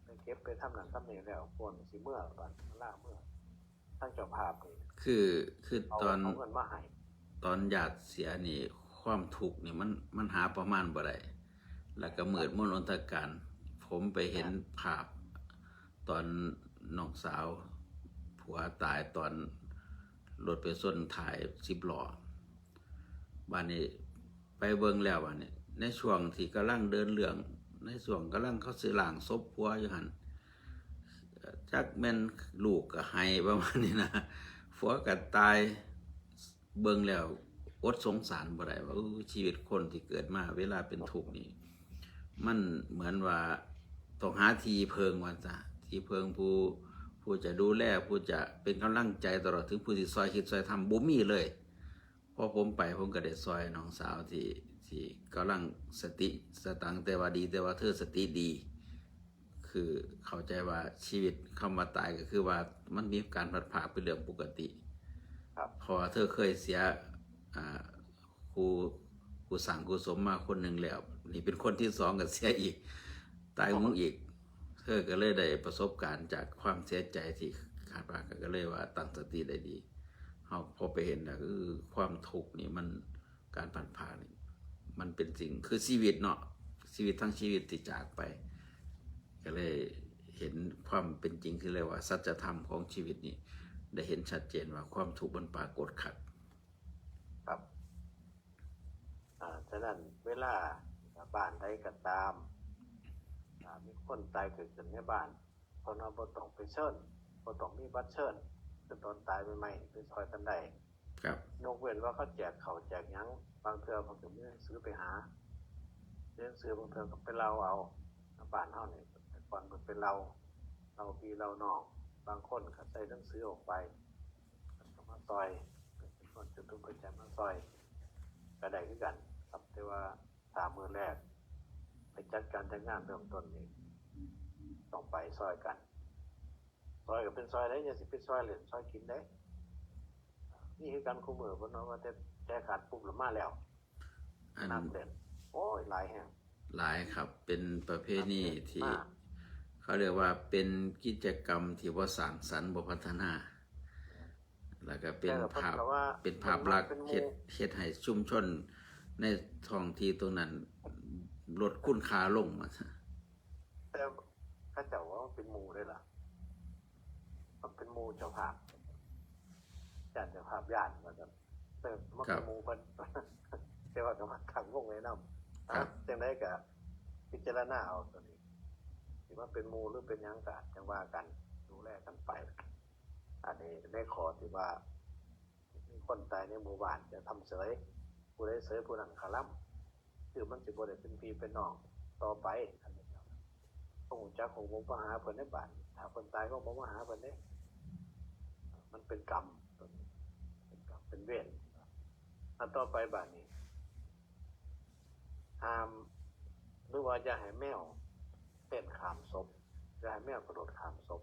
ไปเก็บไปทำนั่นทำนี่แล้ว คนสิเมือบ้านมาลาเมือ ทั้งเจ้าภาพนี่ คือ คือ เอา ตอน เอาเงินมาให้ ตอนญาติเสียนี่ ความทุกข์นี่มัน มันหาประมาณบ่ได้ แล้วก็มืดมนอนทการ ผมไปเห็นภาพ ตอนน้องสาว ผัวตายตอนรถไปชนท้ายสิบล้อ บาดนี้ไปเบิ่งแล้ว บาดนี้ ในช่วงที่กำลังเดินเรื่อง ในช่วงกำลังเขาสิล้างศพผัวอยู่หั่น จักแม่นลูกก็ไห้ประมาณนี้นะ ผัวก็ตาย เบิ่งแล้วอดสงสารบ่ได้ว่า เออ ชีวิตคนที่เกิดมาเวลาเป็นทุกข์นี่ มันเหมือนว่าต้องหาที่เพิ่งว่าซะ ที่เพิ่งผู้ ผู้จะดูแล ผู้จะเป็นกำลังใจตลอดถึงผู้ที่ซอยคิดซอยทำบ่มีเลย พอผมไปผมก็ได้ซอยน้องสาวที่ ที่กำลังสติสตังค์ แต่ว่าดี แต่ว่าเธอสติดี คือเข้าใจว่าชีวิตคำว่าตายก็คือว่ามันมีการพลัดพรากเป็นเรื่องปกติ ครับ เพราะว่าเธอเคยเสีย อ่า ครู ครูสั่งครูสมมาคนหนึ่งแล้ว นี่เป็นคนที่สองก็เสียอีก ตายงงอีก เธอก็เลยได้ประสบการณ์จากความเสียใจที่ขาดพลาด ก็เลยว่าตั้งสติได้ดี เฮาพอไปเห็นแล้ว เออ ความทุกข์นี่มัน การพลัดพรากนี่ มันเป็นสิ่ง คือชีวิตเนาะ ชีวิตทั้งชีวิตที่จากไป ก็เลยเห็นความเป็นจริงที่เรียกว่าสัจธรรมของชีวิตนี่ ได้เห็นชัดเจนว่าความทุกข์มันปรากฏคัก ครับ อ่า ฉะนั้นเวลาบ้านใดก็ตาม อ่า มีคนตายเกิดขึ้นในบ้าน เพราะนั้นบ่ต้องไปเชิญ บ่ต้องมีบัตรเชิญ คือตอนตายใหม่ๆ ไปซอยกันได้ ครับ ยกเว้นว่าเขาแจกข้าวแจกหยัง บางเทื่อเพิ่นก็มีหนังสือไปหา มีหนังสือบางเทื่อก็ไปเล่าเอา บ้านเฮานี่ แต่ก่อนเพิ่นไปเล่า เล่าพี่เล่าน้อง บางคนก็ใส่หนังสือออกไป ก็มาซอย เป็นคนจุดธูปเทียนมาซอย ก็ได้คือกันครับ แต่ว่าสามมื้อแรก ไปจัดการจัดงานเริ่มต้นนี่ ต้องไปซอยกัน ซอยก็เป็นซอยได้ อย่าสิไปซอยเล่นซอยกินได้ นี่คือการคู่มือเพิ่นเนาะ ว่าแต่แจกขาดปุ๊บแล้วมาแล้ว อัน นับเล่น โอ้ย หลายแห่ง หลายครับ เป็นประเพณีที่ มาก เขาเรียกว่าเป็นกิจกรรมที่บ่สร้างสรรค์ บ่พัฒนา แล้วก็เป็นภาพ แต่ว่า เป็นภาพลักษณ์ เป็นหมู่ เฮ็ด เฮ็ดให้ชุมชนในท้องที่ตรงนั้น ลดคุณค่าลงมา แต่เขาเจ้าว่ามันเป็นหมู่เลยล่ะ มันเป็นหมู่เจ้าภาพ ย่านเจ้าภาพย่านว่าซั่น เออ มัน ครั เป็น บ หมู่เพิ่น แต่ว่าก็มาตั้งวงไว้นำ ครับ จังได๋ก็พิจารณาเอาตัวนี้ สิว่าเป็นหมู่หรือเป็นหยังก็จังว่ากัน ดูแลกันไป อันนี้ในข้อที่ว่า มีคนตายในหมู่บ้าน อย่าทำเสย ผู้ใดเสยผู้นั้นคาร่ำ คือมันสิบ่ได้เป็นพี่เป็นน้องต่อไป อันนี้ครับ คงจักคงบ่มาหาเพิ่นในบ้าน ถ้าเพิ่นตายก็บ่มาหาเพิ่นเด้ มันเป็นกรรมตัวนี้ เป็นกรรมเป็นเวร อันต่อไปบาดนี้ ห้าม หรือว่าอย่าให้แมวเต้นข้ามศพ อย่าให้แมวกระโดดข้ามศพ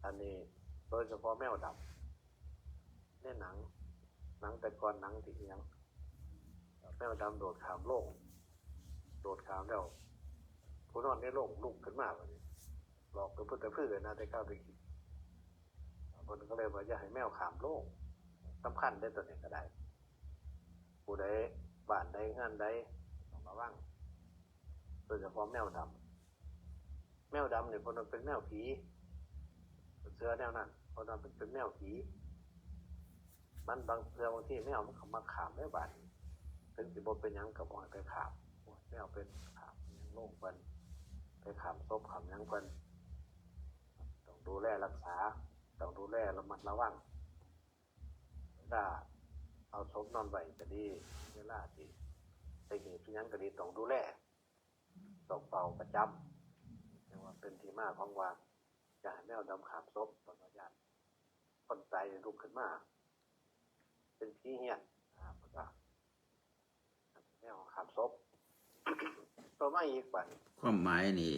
อันนี้โดยเฉพาะแมวดำ ในหนัง หนังแต่ก่อน หนังที่อิหยัง แมวดำโดดข้ามโลง โดดข้ามแล้ว ผู้นอนในโลงลุกขึ้นมาบัดนี้ หลอกไปพุทธะพื้นนะ แต่เก่าแต่กี้ เพิ่นก็เลยว่าอย่าให้แมวข้ามโลง สำคัญเด้อตัวนี้ก็ได้ ผู้ใดบ้านใดเฮือนใดต้องระวัง โดยเฉพาะแมวดำ แมวดำนี่เพิ่นว่าเป็นแมวผี เชื่อแนวนั้น เพิ่นว่าเป็น เป็นแมวผี มันบางเทื่อบางทีแมวมันก็มาข้ามในบ้าน ถึงสิบ่เป็นหยังก็บ่ให้ไปข้าม แมวเป็นข้ามหยังลงเพิ่น ไปข้ามศพข้ามหยังเพิ่น ต้องดูแลรักษา ต้องดูแลระมัดระวัง เวลาเอาศพนอนไว้ก็ดี เวลาที่ใส่หีบอิหยังก็ดี ต้องดูแล ต้องเฝ้าประจำ จั่งว่าเป็นที่มาของว่า อย่าให้แมวดำข้ามศพ เพราะว่าย้านคนตายลุกขึ้นมา เป็นผีเฮี้ยน อ่า เพิ่นว่า แมวข้ามศพ ต่อมาอีกบัดนี้ ความหมายนี่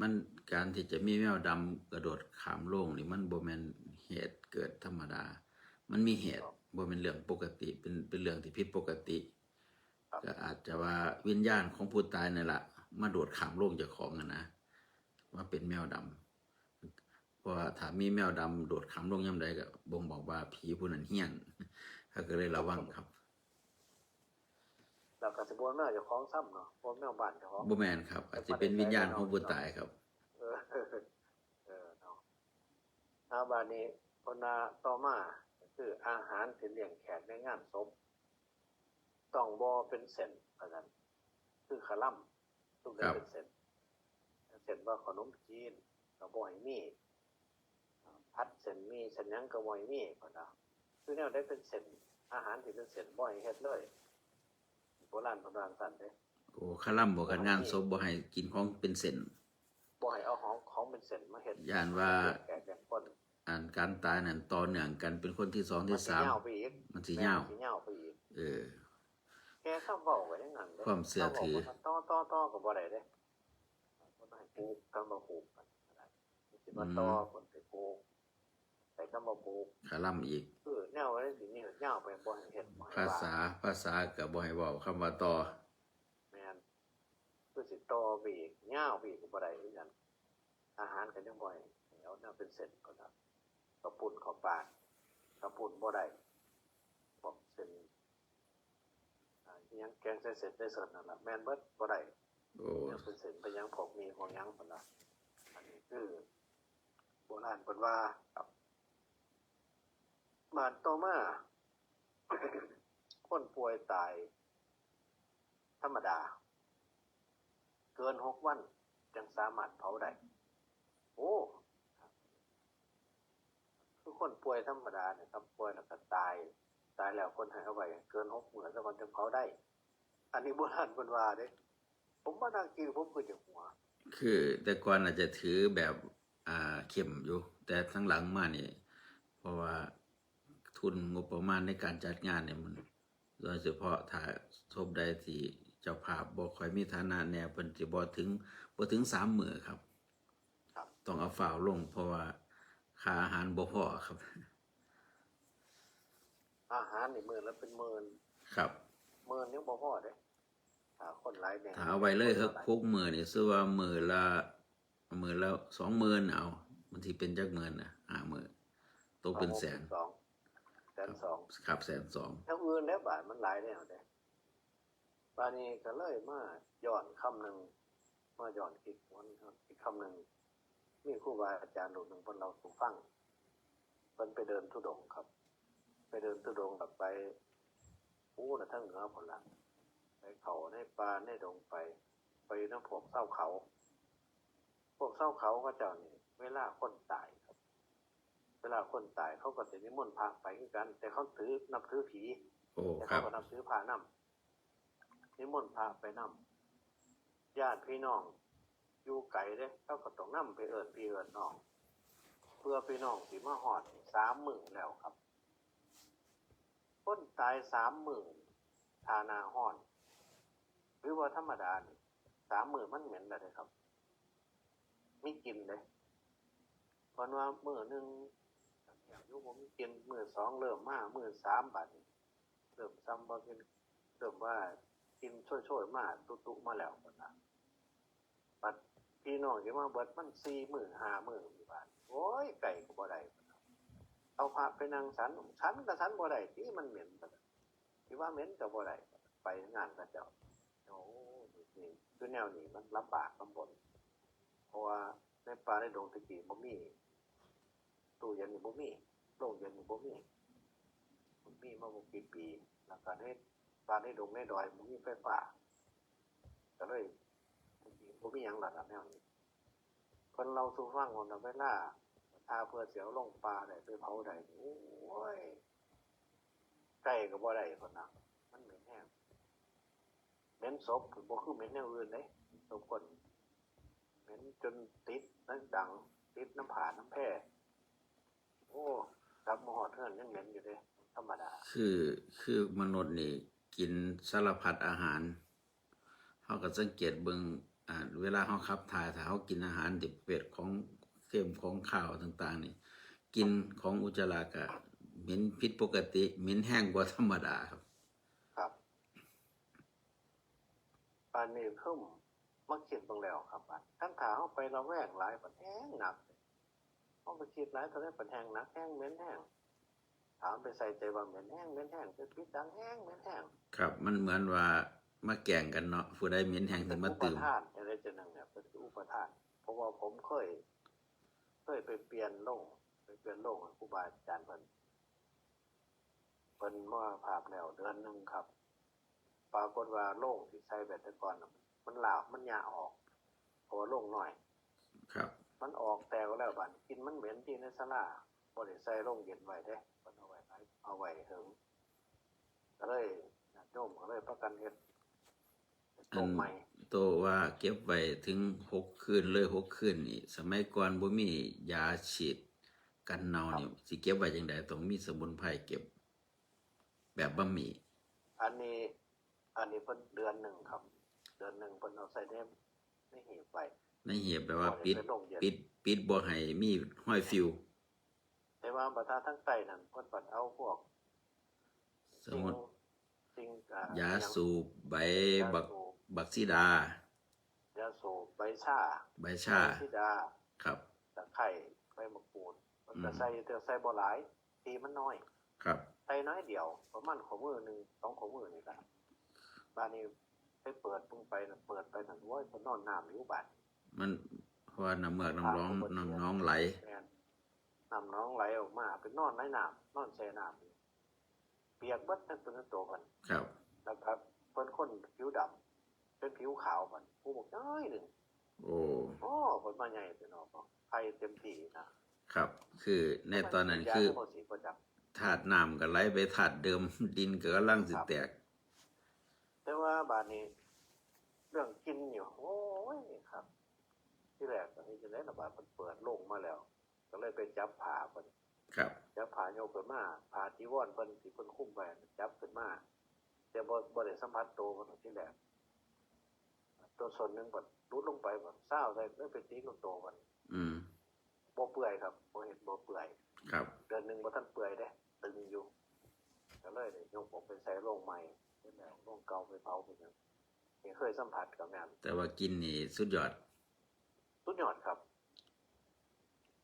มัน การที่จะมีแมวดำกระโดดข้ามโลงนี่ มันบ่แม่นเหตุเกิดธรรมดา มันมีเหตุ บ่แม่นเรื่องปกติ เป็น เป็นเรื่องที่ผิดปกติ ครับ ก็อาจจะว่าวิญญาณของผู้ตายนั่นล่ะ มาโดดข้ามโลงเจ้าของนั่นนะ มาเป็นแมวดำ เพราะว่าถ้ามีแมวดำโดดข้ามโลงยามใดก็บ่งบอกว่าผีผู้นั้นเฮี้ยน เขาก็เลยระวังครับ แล้วก็สิบ่แม่นแมวเจ้าของซ้ำเนาะ บ่แม่นแมวบ้านเจ้าของ บ่แม่นครับ อาจจะเป็นวิญญาณของผู้ตายครับ เออ เออ เนาะ อ่า บาดนี้เพิ่นว่าต่อมา ก็คืออาหารที่เลี้ยงแขกในงานศพ ต้องบ่เป็นเส้นเท่านั้น คือคาลัมทุกอย่างเป็นเส้น เส้นว่าขนมจีนก็บ่ให้มี ผัดเส้นหมี่เส้นหยังก็บ่ให้มี เพิ่นว่า คือแนวใดเป็นเส้น อาหารที่เป็นเส้นบ่ให้เฮ็ดเลย โบราณเพิ่นว่าจั่งซั่นเด้ โอ้ คาลัมบอกกันงานศพบ่ให้กินของเป็นเส้น บ่ให้เอาของของเป็นเส้นมาเฮ็ด ย่านว่า แก่แก่คน อันการตายนั่นต่อเนื่องกันเป็นคนที่สอง มัน ที่ สิ สาม ยาวไปอีก มันสิยาว แม่นสิยาวไปอีก เออ แค่คำเว้าก็ยังนั่นเด้ ความเชื่อถือ คำเว้าก็ต่อต่อต่อก็บ่ได้เด้ คนให้ปลูกคำว่าปลูกมันก็ได้ สิมาต่อ อืม คนไปปลูกแต่คำว่าปลูก คาลัมอีก คือแนวอะไรสินี่ยาวไปบ่ให้เฮ็ดบ่ให้ ภาษา ว่ ภาษาก็บ่ให้เว้าคำว่าต่อ แม่น คือสิต่อไปอีกยาวไปอีกก็บ่ได้คือกัน อาหารก็ยังบ่ให้เอาแนวเป็นเส้นก็ได้ ข้าวปุ้นข้าวปลา ข้าวปุ้นบ่ได้ บอกเส้น อ่า อิหยังแกงใส่เส้นใส่เส้นนั่นล่ะ แม่นเบิดบ่ได้ โอ้ แนวเป็นเส้นเป็นหยังพวกหมี่พวกหยังพุ่นล่ะ อันนี้คือโบราณเพิ่นว่าครับ บาดต่อมา คนป่วยตาย ธรรมดา เกินหกวันจั่งสามารถเผาได้ โอ้ คือคนป่วยธรรมดาเนี่ยครับ ป่วยแล้วก็ตาย ตายแล้วคนให้เอาไว้เกินหกมื้อแล้วมันจั่งเผาได้ อันนี้โบราณเพิ่นว่าเด้ ผมมานั่งคิดผมก็จะหัว คือแต่ก่อนอาจจะถือแบบ อ่า เข้มอยู่ แต่ทั้งหลังมานี่ เพราะว่าทุนงบประมาณในการจัดงานเนี่ยมัน โดยเฉพาะถ้าศพใดที่เจ้าภาพบ่ค่อยมีฐานะแน่ เพิ่นสิบ่ถึง บ่ถึงสามมื้อครับ ครับ ต้องเอาฟ้าวลง เพราะว่าค่าอาหารบ่พอครับ อาหารนี่มื้อละเป็นหมื่น ครับ หมื่นยังบ่พอเด้ ถ้าคนหลายแน่ ถ้าเอาไว้เลยครับ หกมื้อนี่ ซื่อว่ามื้อละ มื้อละสองหมื่น เอา มันสิเป็นจักมื้อนะ ห้ามื้อ ตกเป็นแสน สอง แสนสอง ครับ แสนสอง แนวอื่นแล้วบาดมันหลายแนวเด้ บาดนี้ก็เลยมาย้อนคำหนึ่ง มาย้อนคิดหวนอีกคำหนึ่ง มีครูบาอาจารย์รูปหนึ่งเพิ่นเล่าสู่ฟัง เพิ่นไปเดินธุดงค์ครับ ไปเดินธุดงค์แบบไป โอ้ น่ะทางเหนือพุ่นล่ะ ไปเข้าในป่าในดงไป ไปนำพวกชาวเขา พวกชาวเขาเขาเจ้านี่ เวลาคนตายครับ เวลาคนตายเขาก็สินิมนต์พระไปคือกัน แต่เขาถือ นับถือผี โอ้ แต่ ครั เขา บ ก็นับถือพระนำ นิมนต์พระไปนำ ญาติพี่น้อง อยู่ไกลเด้ เขาก็ต้องนำไปเอิ้นพี่เอิ้นน้อง เพื่อพี่น้องสิมาฮอดสามมื้อแล้วครับ คนตายสามมื้อ ถ้าหน้าร้อน หรือว่าธรรมดานี่ สามมื้อมันเหม็นแล้วเด้ครับ มีกลิ่นเด้ เพิ่นว่ามื้อหนึ่งยังอยู่บ่มีกลิ่น มื้อสองเริ่มมา มื้อสามบาดนี้ เริ่มซ้ำว่าเป็น เริ่มว่ากลิ่นโชยๆมา ตุๆมาแล้ว เพิ่นว่า บัดพี่น้องสิมาเบิดมันสี่มื้อห้ามื้ออยู่บาด โอ้ย ไก่ก็บ่ได้ เอาพระไปนั่งฉัน ฉันก็ฉันบ่ได้ติ มันเหม็น สิว่าเหม็นก็บ่ได้ ไปงานเขาเจ้า โอ้ นี่ คือแนวนี้มันลำบากลำบน เพราะว่าในป่าในดงตะกี้บ่มี ตู้เย็นนี่บ่มี โรงเย็นนี่บ่มี มีมาบ่กี่ปี แล้วก็ในป่าในดงในดอยบ่มีไฟฟ้า ก็เลยบ่มีหยังหรอกครับแนวนี้ เพิ่นเล่าสู่ฟังว่าเวลา ถ้าเพื่อสิเอาลงป่าได้ไปเผาได้นี่ โอ้ย ไก่ก็บ่ได้เพิ่นน่ะ มันเหม็นแฮง เหม็นศพบ่คือเหม็นแนวอื่นเด้ ศพคน เหม็นจนติดน้ำดัง ติดน้ำผาน้ำแพร่ โอ้ กลับมาฮอดเฮือนยังเหม็นอยู่เด้ ธรรมดา คือ คือมนุษย์นี่กินสารพัดอาหาร เฮาก็สังเกตเบิ่ง อ่า เวลาเฮาขับถ่าย ถ้าเฮากินอาหารที่ประเภทของเค็มของคาวต่างๆ นี่ กลิ่นของอุจจาระก็เหม็นผิดปกติ เหม็นแฮงกว่าธรรมดาครับ ครับ อันนี้คือมาคิดเบิ่งแล้วครับ ว่าคันถ้าเฮาไประแวงหลาย บัดแฮงหนัก เฮาไปคิดหลายเท่าใด บัดแฮงหนัก แฮงเหม็นแฮง ถามไปใส่ใจว่าเหม็นแฮง เหม็นแฮง ไปปิดดังแฮง เหม็นแฮง ครับ มันเหมือนว่ามาแกล้งกันเนาะ ผู้ใดเหม็นแฮงสิมาตื่ม อุปทานจั่งใดจั่งหนึ่งเนี่ย เป็นอุปทาน เพราะว่าผมเคย เคยไปเปลี่ยนโรง ไปเปลี่ยนโรงให้ครูบาอาจารย์เพิ่น เพิ่นมรณภาพแล้วเดือนหนึ่งครับ ปรากฏว่าโลงที่ใส่ไว้แต่ก่อนน่ะมันหลาบมันหย่าออก เพราะว่าโลงน้อย ครับ มันออกแตกแล้วบัดกินมันเหม็นที่ในศาลาบ่ได้ใส่โลงเย็นไว้เด้เพิ่นเอาไว้ไว้เอาไว้เถิงก็เลยญาติโยมก็เลยพากันเฮ็ด อั โล น งใหม่ โตว่าเก็บไว้ถึงหกคืนเลยหกคืนนี่ สมัยก่อนบ่มียาฉีดกันเน่านี่สิเก็บไว้จังได๋ ต้องมีสมุนไพรเก็บ แบบบ่มี อันนี้ อันนี้เพิ่นเดือนหนึ่งครับ เดือนหนึ่งเพิ่นเอาใส่ในในหีบไว้ ในหีบแบบว่า บ่ได้ ปิด ใส่โลงเย็น ปิด ปิดบ่ให้มีห้อยฟิว แต่ว่าบัดถ้าทั้งใต้นั่นเพิ่นบัดเอาพวก สมุน สิ่งอ่ ยาสูบใบ ยา บัก สูบ บักซีดา ยาสูบใบชา ใบชา ใบซีดา ครับ ตะไคร้ใบมะกรูดมันก็ อืม ใส่แต่ใส่บ่หลาย ที่มันน้อย ครับ ใส่น้อยเดียว ประมาณข้อมือหนึ่งสองข้อมือนี่แหละบาดนี้ไปเปิดเบิ่งไปน่ะเปิดไปนั่นโอ้ยเพิ่นนอนน้ำอยู่บาด มันเพราะว่าน้ำเมือกน้ำหนอง ครับ น้ำหนองไหล แม่นน้ำหนองไหลออกมาเป็นนอนในน้ำนอนแช่น้ำอยู่เปียกเบิดทั้งตัวทั้งตัวมัน ครับ แล้วก็เพิ่นคนผิวดำเป็นผิวขาวมันผู้บอกน้อยหนึ่ง โอ้ โอ้เพิ่นมาใหญ่เป็นออกไฟเต็มที่นะครับ คือในตอนนั้นคือ เพิ่นสีประดับ ธาตุน้ำก็ไหลไปธาตุเดิม ดินก็กำลังสิแตก แต่ว่าบาดนี้ เรื่องกินอยู่โอ้ยครับ ที่แรกอันนี้จะได้ระบาดมันเปิดโลงมาแล้ว ก็เลยไปจับผ้าเพิ่น ครับ จับผ้ายกขึ้นมาผ้าจีวรเพิ่นที่เพิ่นคลุมไว้จับขึ้นมาแต่บ่บ่ได้สัมผัสตัวเพิ่นที่แรกตัวส่วนหนึ่งเพิ่นหลุดลงไปเพิ่นเศร้าใส่เลยไปตีกับตัวเพิ่น อืม บ่เปื่อยครับบ่เห็นบ่เปื่อย ครับ เดือนหนึ่งบ่ทันเปื่อยเด้ตึงอยู่ก็เลยได้ยกออกไปใส่โลงใหม่เป็นแล้วโลงเก่าไปเผาเป็นหยังนี่เคยสัมผัสกับแม่น แต่ว่ากินนี่สุดยอด สุดยอดครับ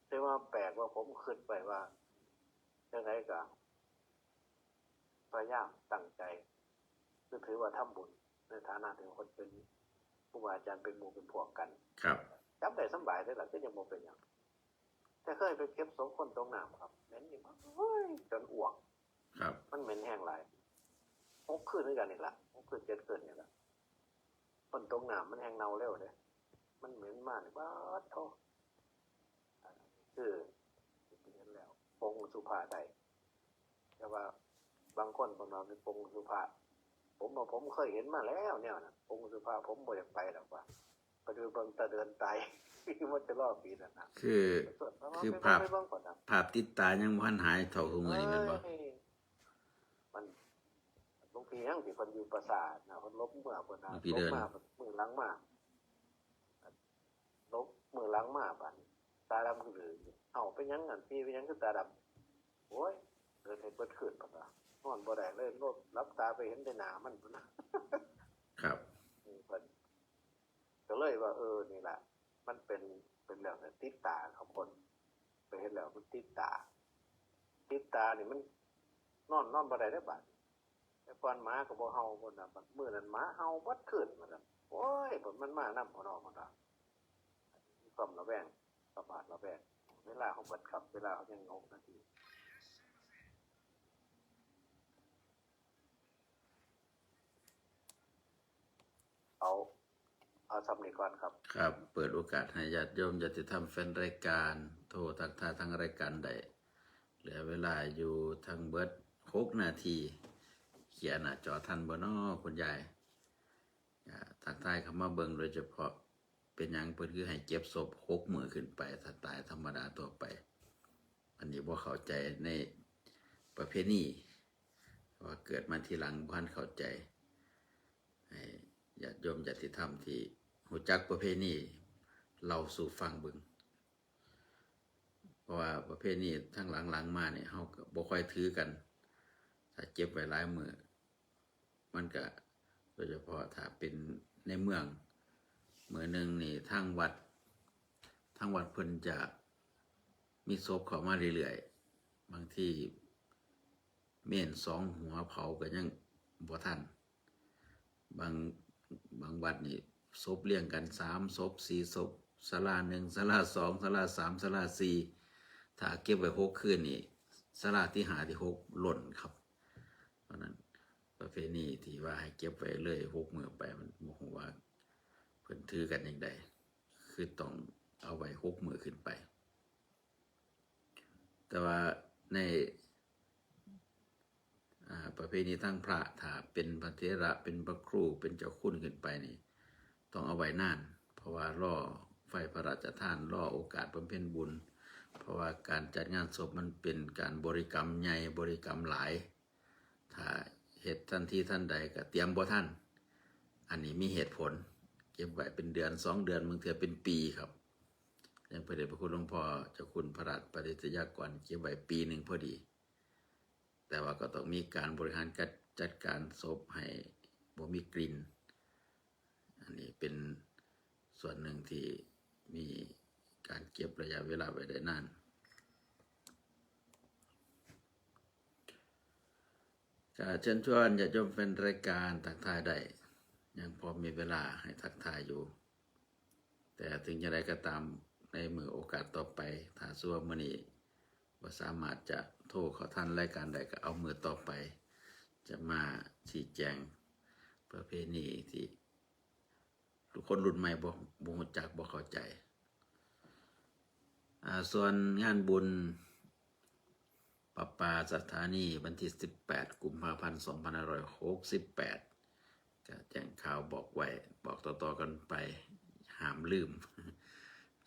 แต่ว่าแปลกว่าผมคิดไปว่าจังไดก็พยายามตั้งใจคือถือว่าทำบุญในฐานะที่คนเป็นครูบาอาจารย์เป็นหมู่เป็นพวกกัน ครับ จับได้สำบายเลยล่ะก็ยังบ่เป็นหยังแต่เคยไปเก็บศพคนตกน้ำครับเหม็นนี่โอ้ยจนอ้วก ครับ มันเหม็นแห้งหลายหกคืนด้วยกันนี่ละหกคืนเจ็ดคืนนี่ละคนตกน้ำมันแห้งเน่าเร็วเด้มันเหม็นมากเลยบ้าดโธ่คือเห็นแล้วปงอสุภาได้ แต่ว่าบางคนเพิ่นว่าเป็นปงอสุภาผมว่าผมเคยเห็นมาแล้วแนวนั้นปงอสุภาผมบ่อยากไปหรอกว่าไปดูเบิ่งตาเดินตายมันจะรอดปีนั่นนะ คือ ส่วนมก คือ ไป ภาพ ไปเบิ่งก่อนนะ ภาพติดตายังบ่ทันหายเท่าทุกมื้อนี้แม่นบ่ เอ้ยมันหลวงพี่ยังที่เพิ่นอยู่ปราสาทนะเพิ่นลบเมื่อเพิ่นนะ หลวงพี่เดิน ลบมาเพิ่นมือหลังมาลบมือหลังมาบัดนี้ตาดำคือเอ้าเป็นหยังอันพี่เป็นหยังคือตาดำโอ้ยเดินให้เบิดคืนเพิ่นว่านอนบ่ได้เลยลบหลับตาไปเห็นแต่หน้ามันพุ้นนะ ครับ นี่เพิ่นก็เลยว่า เออนี่แหละมันเป็นเป็นเรื่องติดตาครับคนไปเห็นแล้วมันติดตา ติดตานี่มัน นอนนอนบ่ได้ได้อบาดแต่ก่อนหมาก็บ่เห่าคนน่ะบัดมื้อนั้นหมาเห่าเบิดคืนมันน่ะโอ้ยบัดมันมานำพ่อน้องมันน่ะมีความระแวงประมาทระแวง เวลาเขาเบิดครับ เวลาเขายังหกนาที เอาเอาซ้ำนี้ก่อนครับ ครับ เปิดโอกาสให้ญาติโยมญาติธรรมแฟนรายการ โทรทักทายทางรายการได้ เหลือเวลาอยู่ทั้งเบิดหกนาที เคลียร์หน้าจอทันบ่น้อคุณยาย อ่า ทักทายเข้ามาเบิ่งโดยเฉพาะ เป็นหยังเพิ่นคือให้เก็บศพหกมื้อขึ้นไป ถ้าตายธรรมดาทั่วไป อันนี้บ่เข้าใจในประเพณี ว่าเกิดมาทีหลังบ่ทันเข้าใจ ให้ญาติโยมญาติธรรมที่รู้จักประเพณีเล่าสู่ฟังเบิ่ง เพราะว่าประเพณีทางหลังๆมาเนี่ย เฮาก็บ่ค่อยถือกัน ถ้าเก็บไว้หลายมื้อ มันก็โดยเฉพาะถ้าเป็นในเมือง มื้อหนึ่งนี่ทางวัด ทางวัดเพิ่นจะมีศพเข้ามาเรื่อยๆ บางทีเมนสองหัวเผาก็ยังบ่ทัน บาง บางวัดนี่ศพเรียงกันสามศพสี่ศพ ศาลาหนึ่ง ศาลาสอง ศาลาสาม ศาลาสี่ ถ้าเก็บไว้หกคืนนี่ ศาลาที่ห้าที่หกล้นครับ เพราะนั้น ป ประเพณีที่ว่าให้เก็บไว้เลยหกมื้อไป มันบ่ฮู้ว่าเพิ่นถือกันจั่งใด คือต้องเอาไว้หกมื้อขึ้นไป แต่ว่าใน อ่า ประเพณีทางพระ ถ้าเป็นพระเถระ เป็นพระครู เป็นเจ้าคุณขึ้นไปนี่ ต้องเอาไว้นาน เพราะว่ารอไฟพระราชทาน รอโอกาสบำเพ็ญบุญ เพราะว่าการจัดงานศพมันเป็นการบริกรรมใหญ่ บริกรรมหลาย ถ้าเฮ็ดทันทีทันใดก็เตรียมบ่ทัน อันนี้มีเหตุผล เก็บไว้เป็นเดือนสองเดือน บางเทื่อเป็นปีครับ อย่างพระเดชพระคุณหลวงพ่อเจ้าคุณพระราชปริตยากร เก็บไว้ปีหนึ่งพอดี แต่ว่าก็ต้องมีการบริหารจัด จัดการศพให้บ่มีกลิ่น อันนี้เป็นส่วนหนึ่งที่มีการเก็บระยะเวลาไว้ได้นาน ก็เชิญชวนญาติโยมแฟนรายการทักทายได้ ยังพอมีเวลาให้ทักทายอยู่ แต่ถึงอย่างไรก็ตาม ในมื้อโอกาสต่อไป ถ้าสมมุติว่ามื้อนี้บ่สามารถจะโทรเข้าทันรายการได้ ก็เอามื้อต่อไป จะมาชี้แจงประเพณีที่ทุกคนรุ่นใหม่บ่ บ่รู้จัก บ่เข้าใจ อ่า ส่วนงานบุญประปาสถานีวันที่สิบแปดกุมภาพันธ์สองพันห้าร้อยหกสิบแปด ก็แจ้งข่าวบอกไว้ บอกต่อๆกันไป ห้ามลืม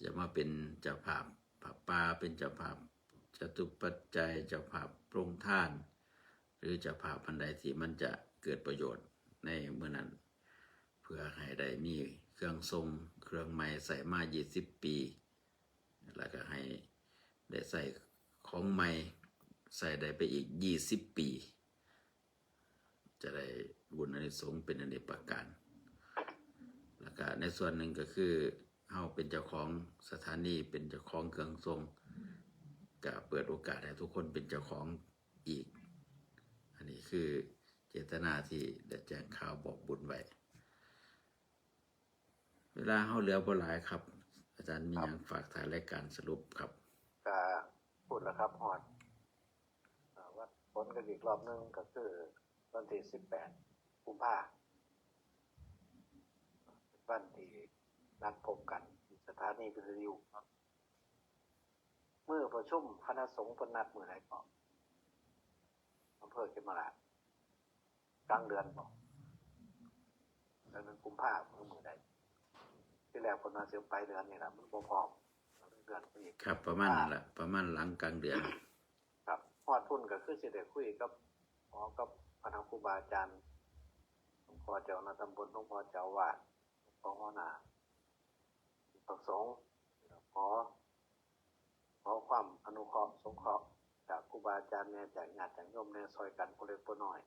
จะมาเป็นเจ้าภาพประปา เป็นเจ้าภาพจตุปัจจัย เจ้าภาพโรงทาน หรือเจ้าภาพอันใดที่มันจะเกิดประโยชน์ในมื้อนั้น เพื่อให้ได้มีเครื่องทรงเครื่องใหม่ใส่มายี่สิบปี แล้วก็ให้ได้ใส่ของใหม่ใส่ได้ไปอีกยี่สิบปี จะได้บุญอานิสงส์เป็นอเนกประการ แล้วก็ในส่วนหนึ่งก็คือเฮาเป็นเจ้าของสถานี เป็นเจ้าของเครื่องทรง ก็เปิดโอกาสให้ทุกคนเป็นเจ้าของอีก อันนี้คือเจตนาที่ได้แจ้งข่าวบอกบุญไว้ เวลาเฮาเหลือบ่หลายครับ อาจารย์มีหยังฝากท้ายรายการสรุปครับ ก็พูดแล้วครับ ฮอด อ่า วัดฝนกันอีกรอบหนึ่งก็คือวันที่สิบแปดกุมภา วันที่นัดพบกันที่สถานีวิทยุครับ มื้อประชุมคณะสงฆ์เพิ่นนัดมื้อใดก่อน อำเภอเขมราช กลางเดือนบ่ กลางเดือนกุมภาพันธ์ มื้อใด ที่แรกเพิ่นว่าสิไปเดือนนี้ล่ะ มันบ่พร้อม เดือนไปอีก ครับ ประมาณนั้นแหละ ประมาณหลังกลางเดือน ครับ ฮอดพุ่นก็คือสิได้คุยกับ หมอกับคณะครูบาอาจารย์ หลวงพ่อเจ้าคณะตำบล หลวงพ่อเจ้าอาวาส หลวงพ่อหัวหน้า พระสงฆ์ ขอ ขอความอนุเคราะห์สงเคราะห์จากครูบาอาจารย์แหน่ จากญาติจากโยมแหน่ ซอยกันผู้เล็กผู้น้อย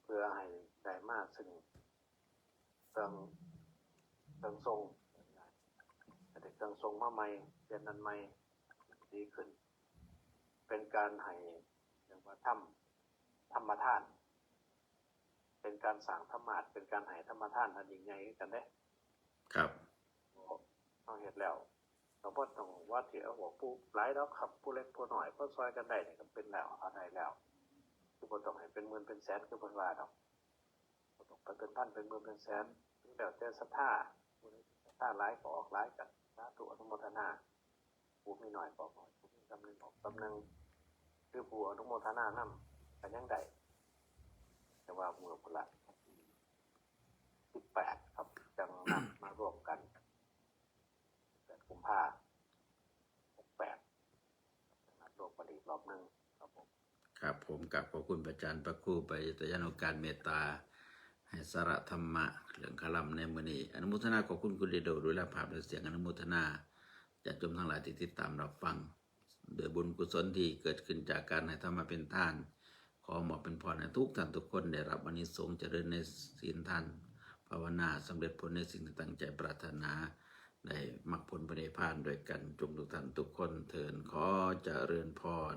เพื่อให้ได้มาซึ่งเครื่อง เครื่องทรง ให้ได้เครื่องทรงมาใหม่ เปลี่ยนอันใหม่ ดีขึ้น เป็นการให้ เรียกว่าทำ ธรรมทาน เป็นการสร้างธรรมาสน์ เป็นการให้ธรรมทานอันยิ่งใหญ่คือกันเด้ ครับ เฮาเฮ็ดแล้ว ก็บ่ต้องว่าสิเอาออกผู้หลายดอกครับ ผู้เล็กผู้น้อย พอซอยกันได้นี่ก็เป็นแล้ว เอาได้แล้ว คือบ่ต้องให้เป็นหมื่นเป็นแสน คือเพิ่นว่าดอก บ่ต้องไปเป็นพันเป็นหมื่นเป็นแสน แล้วแต่ศรัทธา ผู้ใดศรัทธาหลายก็ออกหลาย ก็สาธุอนุโมทนา ผู้มีน้อยก็ออกน้อย ผู้มีส่ำหนึ่งออกส่ำหนึ่ง คือผู้อนุโมทนานำก็ยังได้ แต่ว่ามื้อพุ้นละ สิบแปด ครับ จั่งนัดมาร่วมกัน แปดกุมภา หกแปด นัดร่วมกันอีกรอบหนึ่งครับผม ครับผม กราบขอบคุณพระอาจารย์พระครู ปริยัตยานุการเมตตา ให้สาระธรรมะเรื่องคาลัมในมื้อนี้ อนุโมทนาขอบคุณคุณเดโดด้วยภาพและเสียง อนุโมทนาญาติโยมทั้งหลายที่ติดตามรับฟัง ด้วยบุญกุศลที่เกิดขึ้นจากการให้ธรรมะเป็นทาน ขอมอบเป็นพรให้ทุกท่านทุกคนได้รับอานิสงส์เจริญในศีลทาน ภาวนา สำเร็จผลในสิ่งที่ตั้งใจปรารถนา ได้มรรคผลพระนิพพานด้วยกันจงทุกท่านทุกคนเทอญ ขอเจริญพร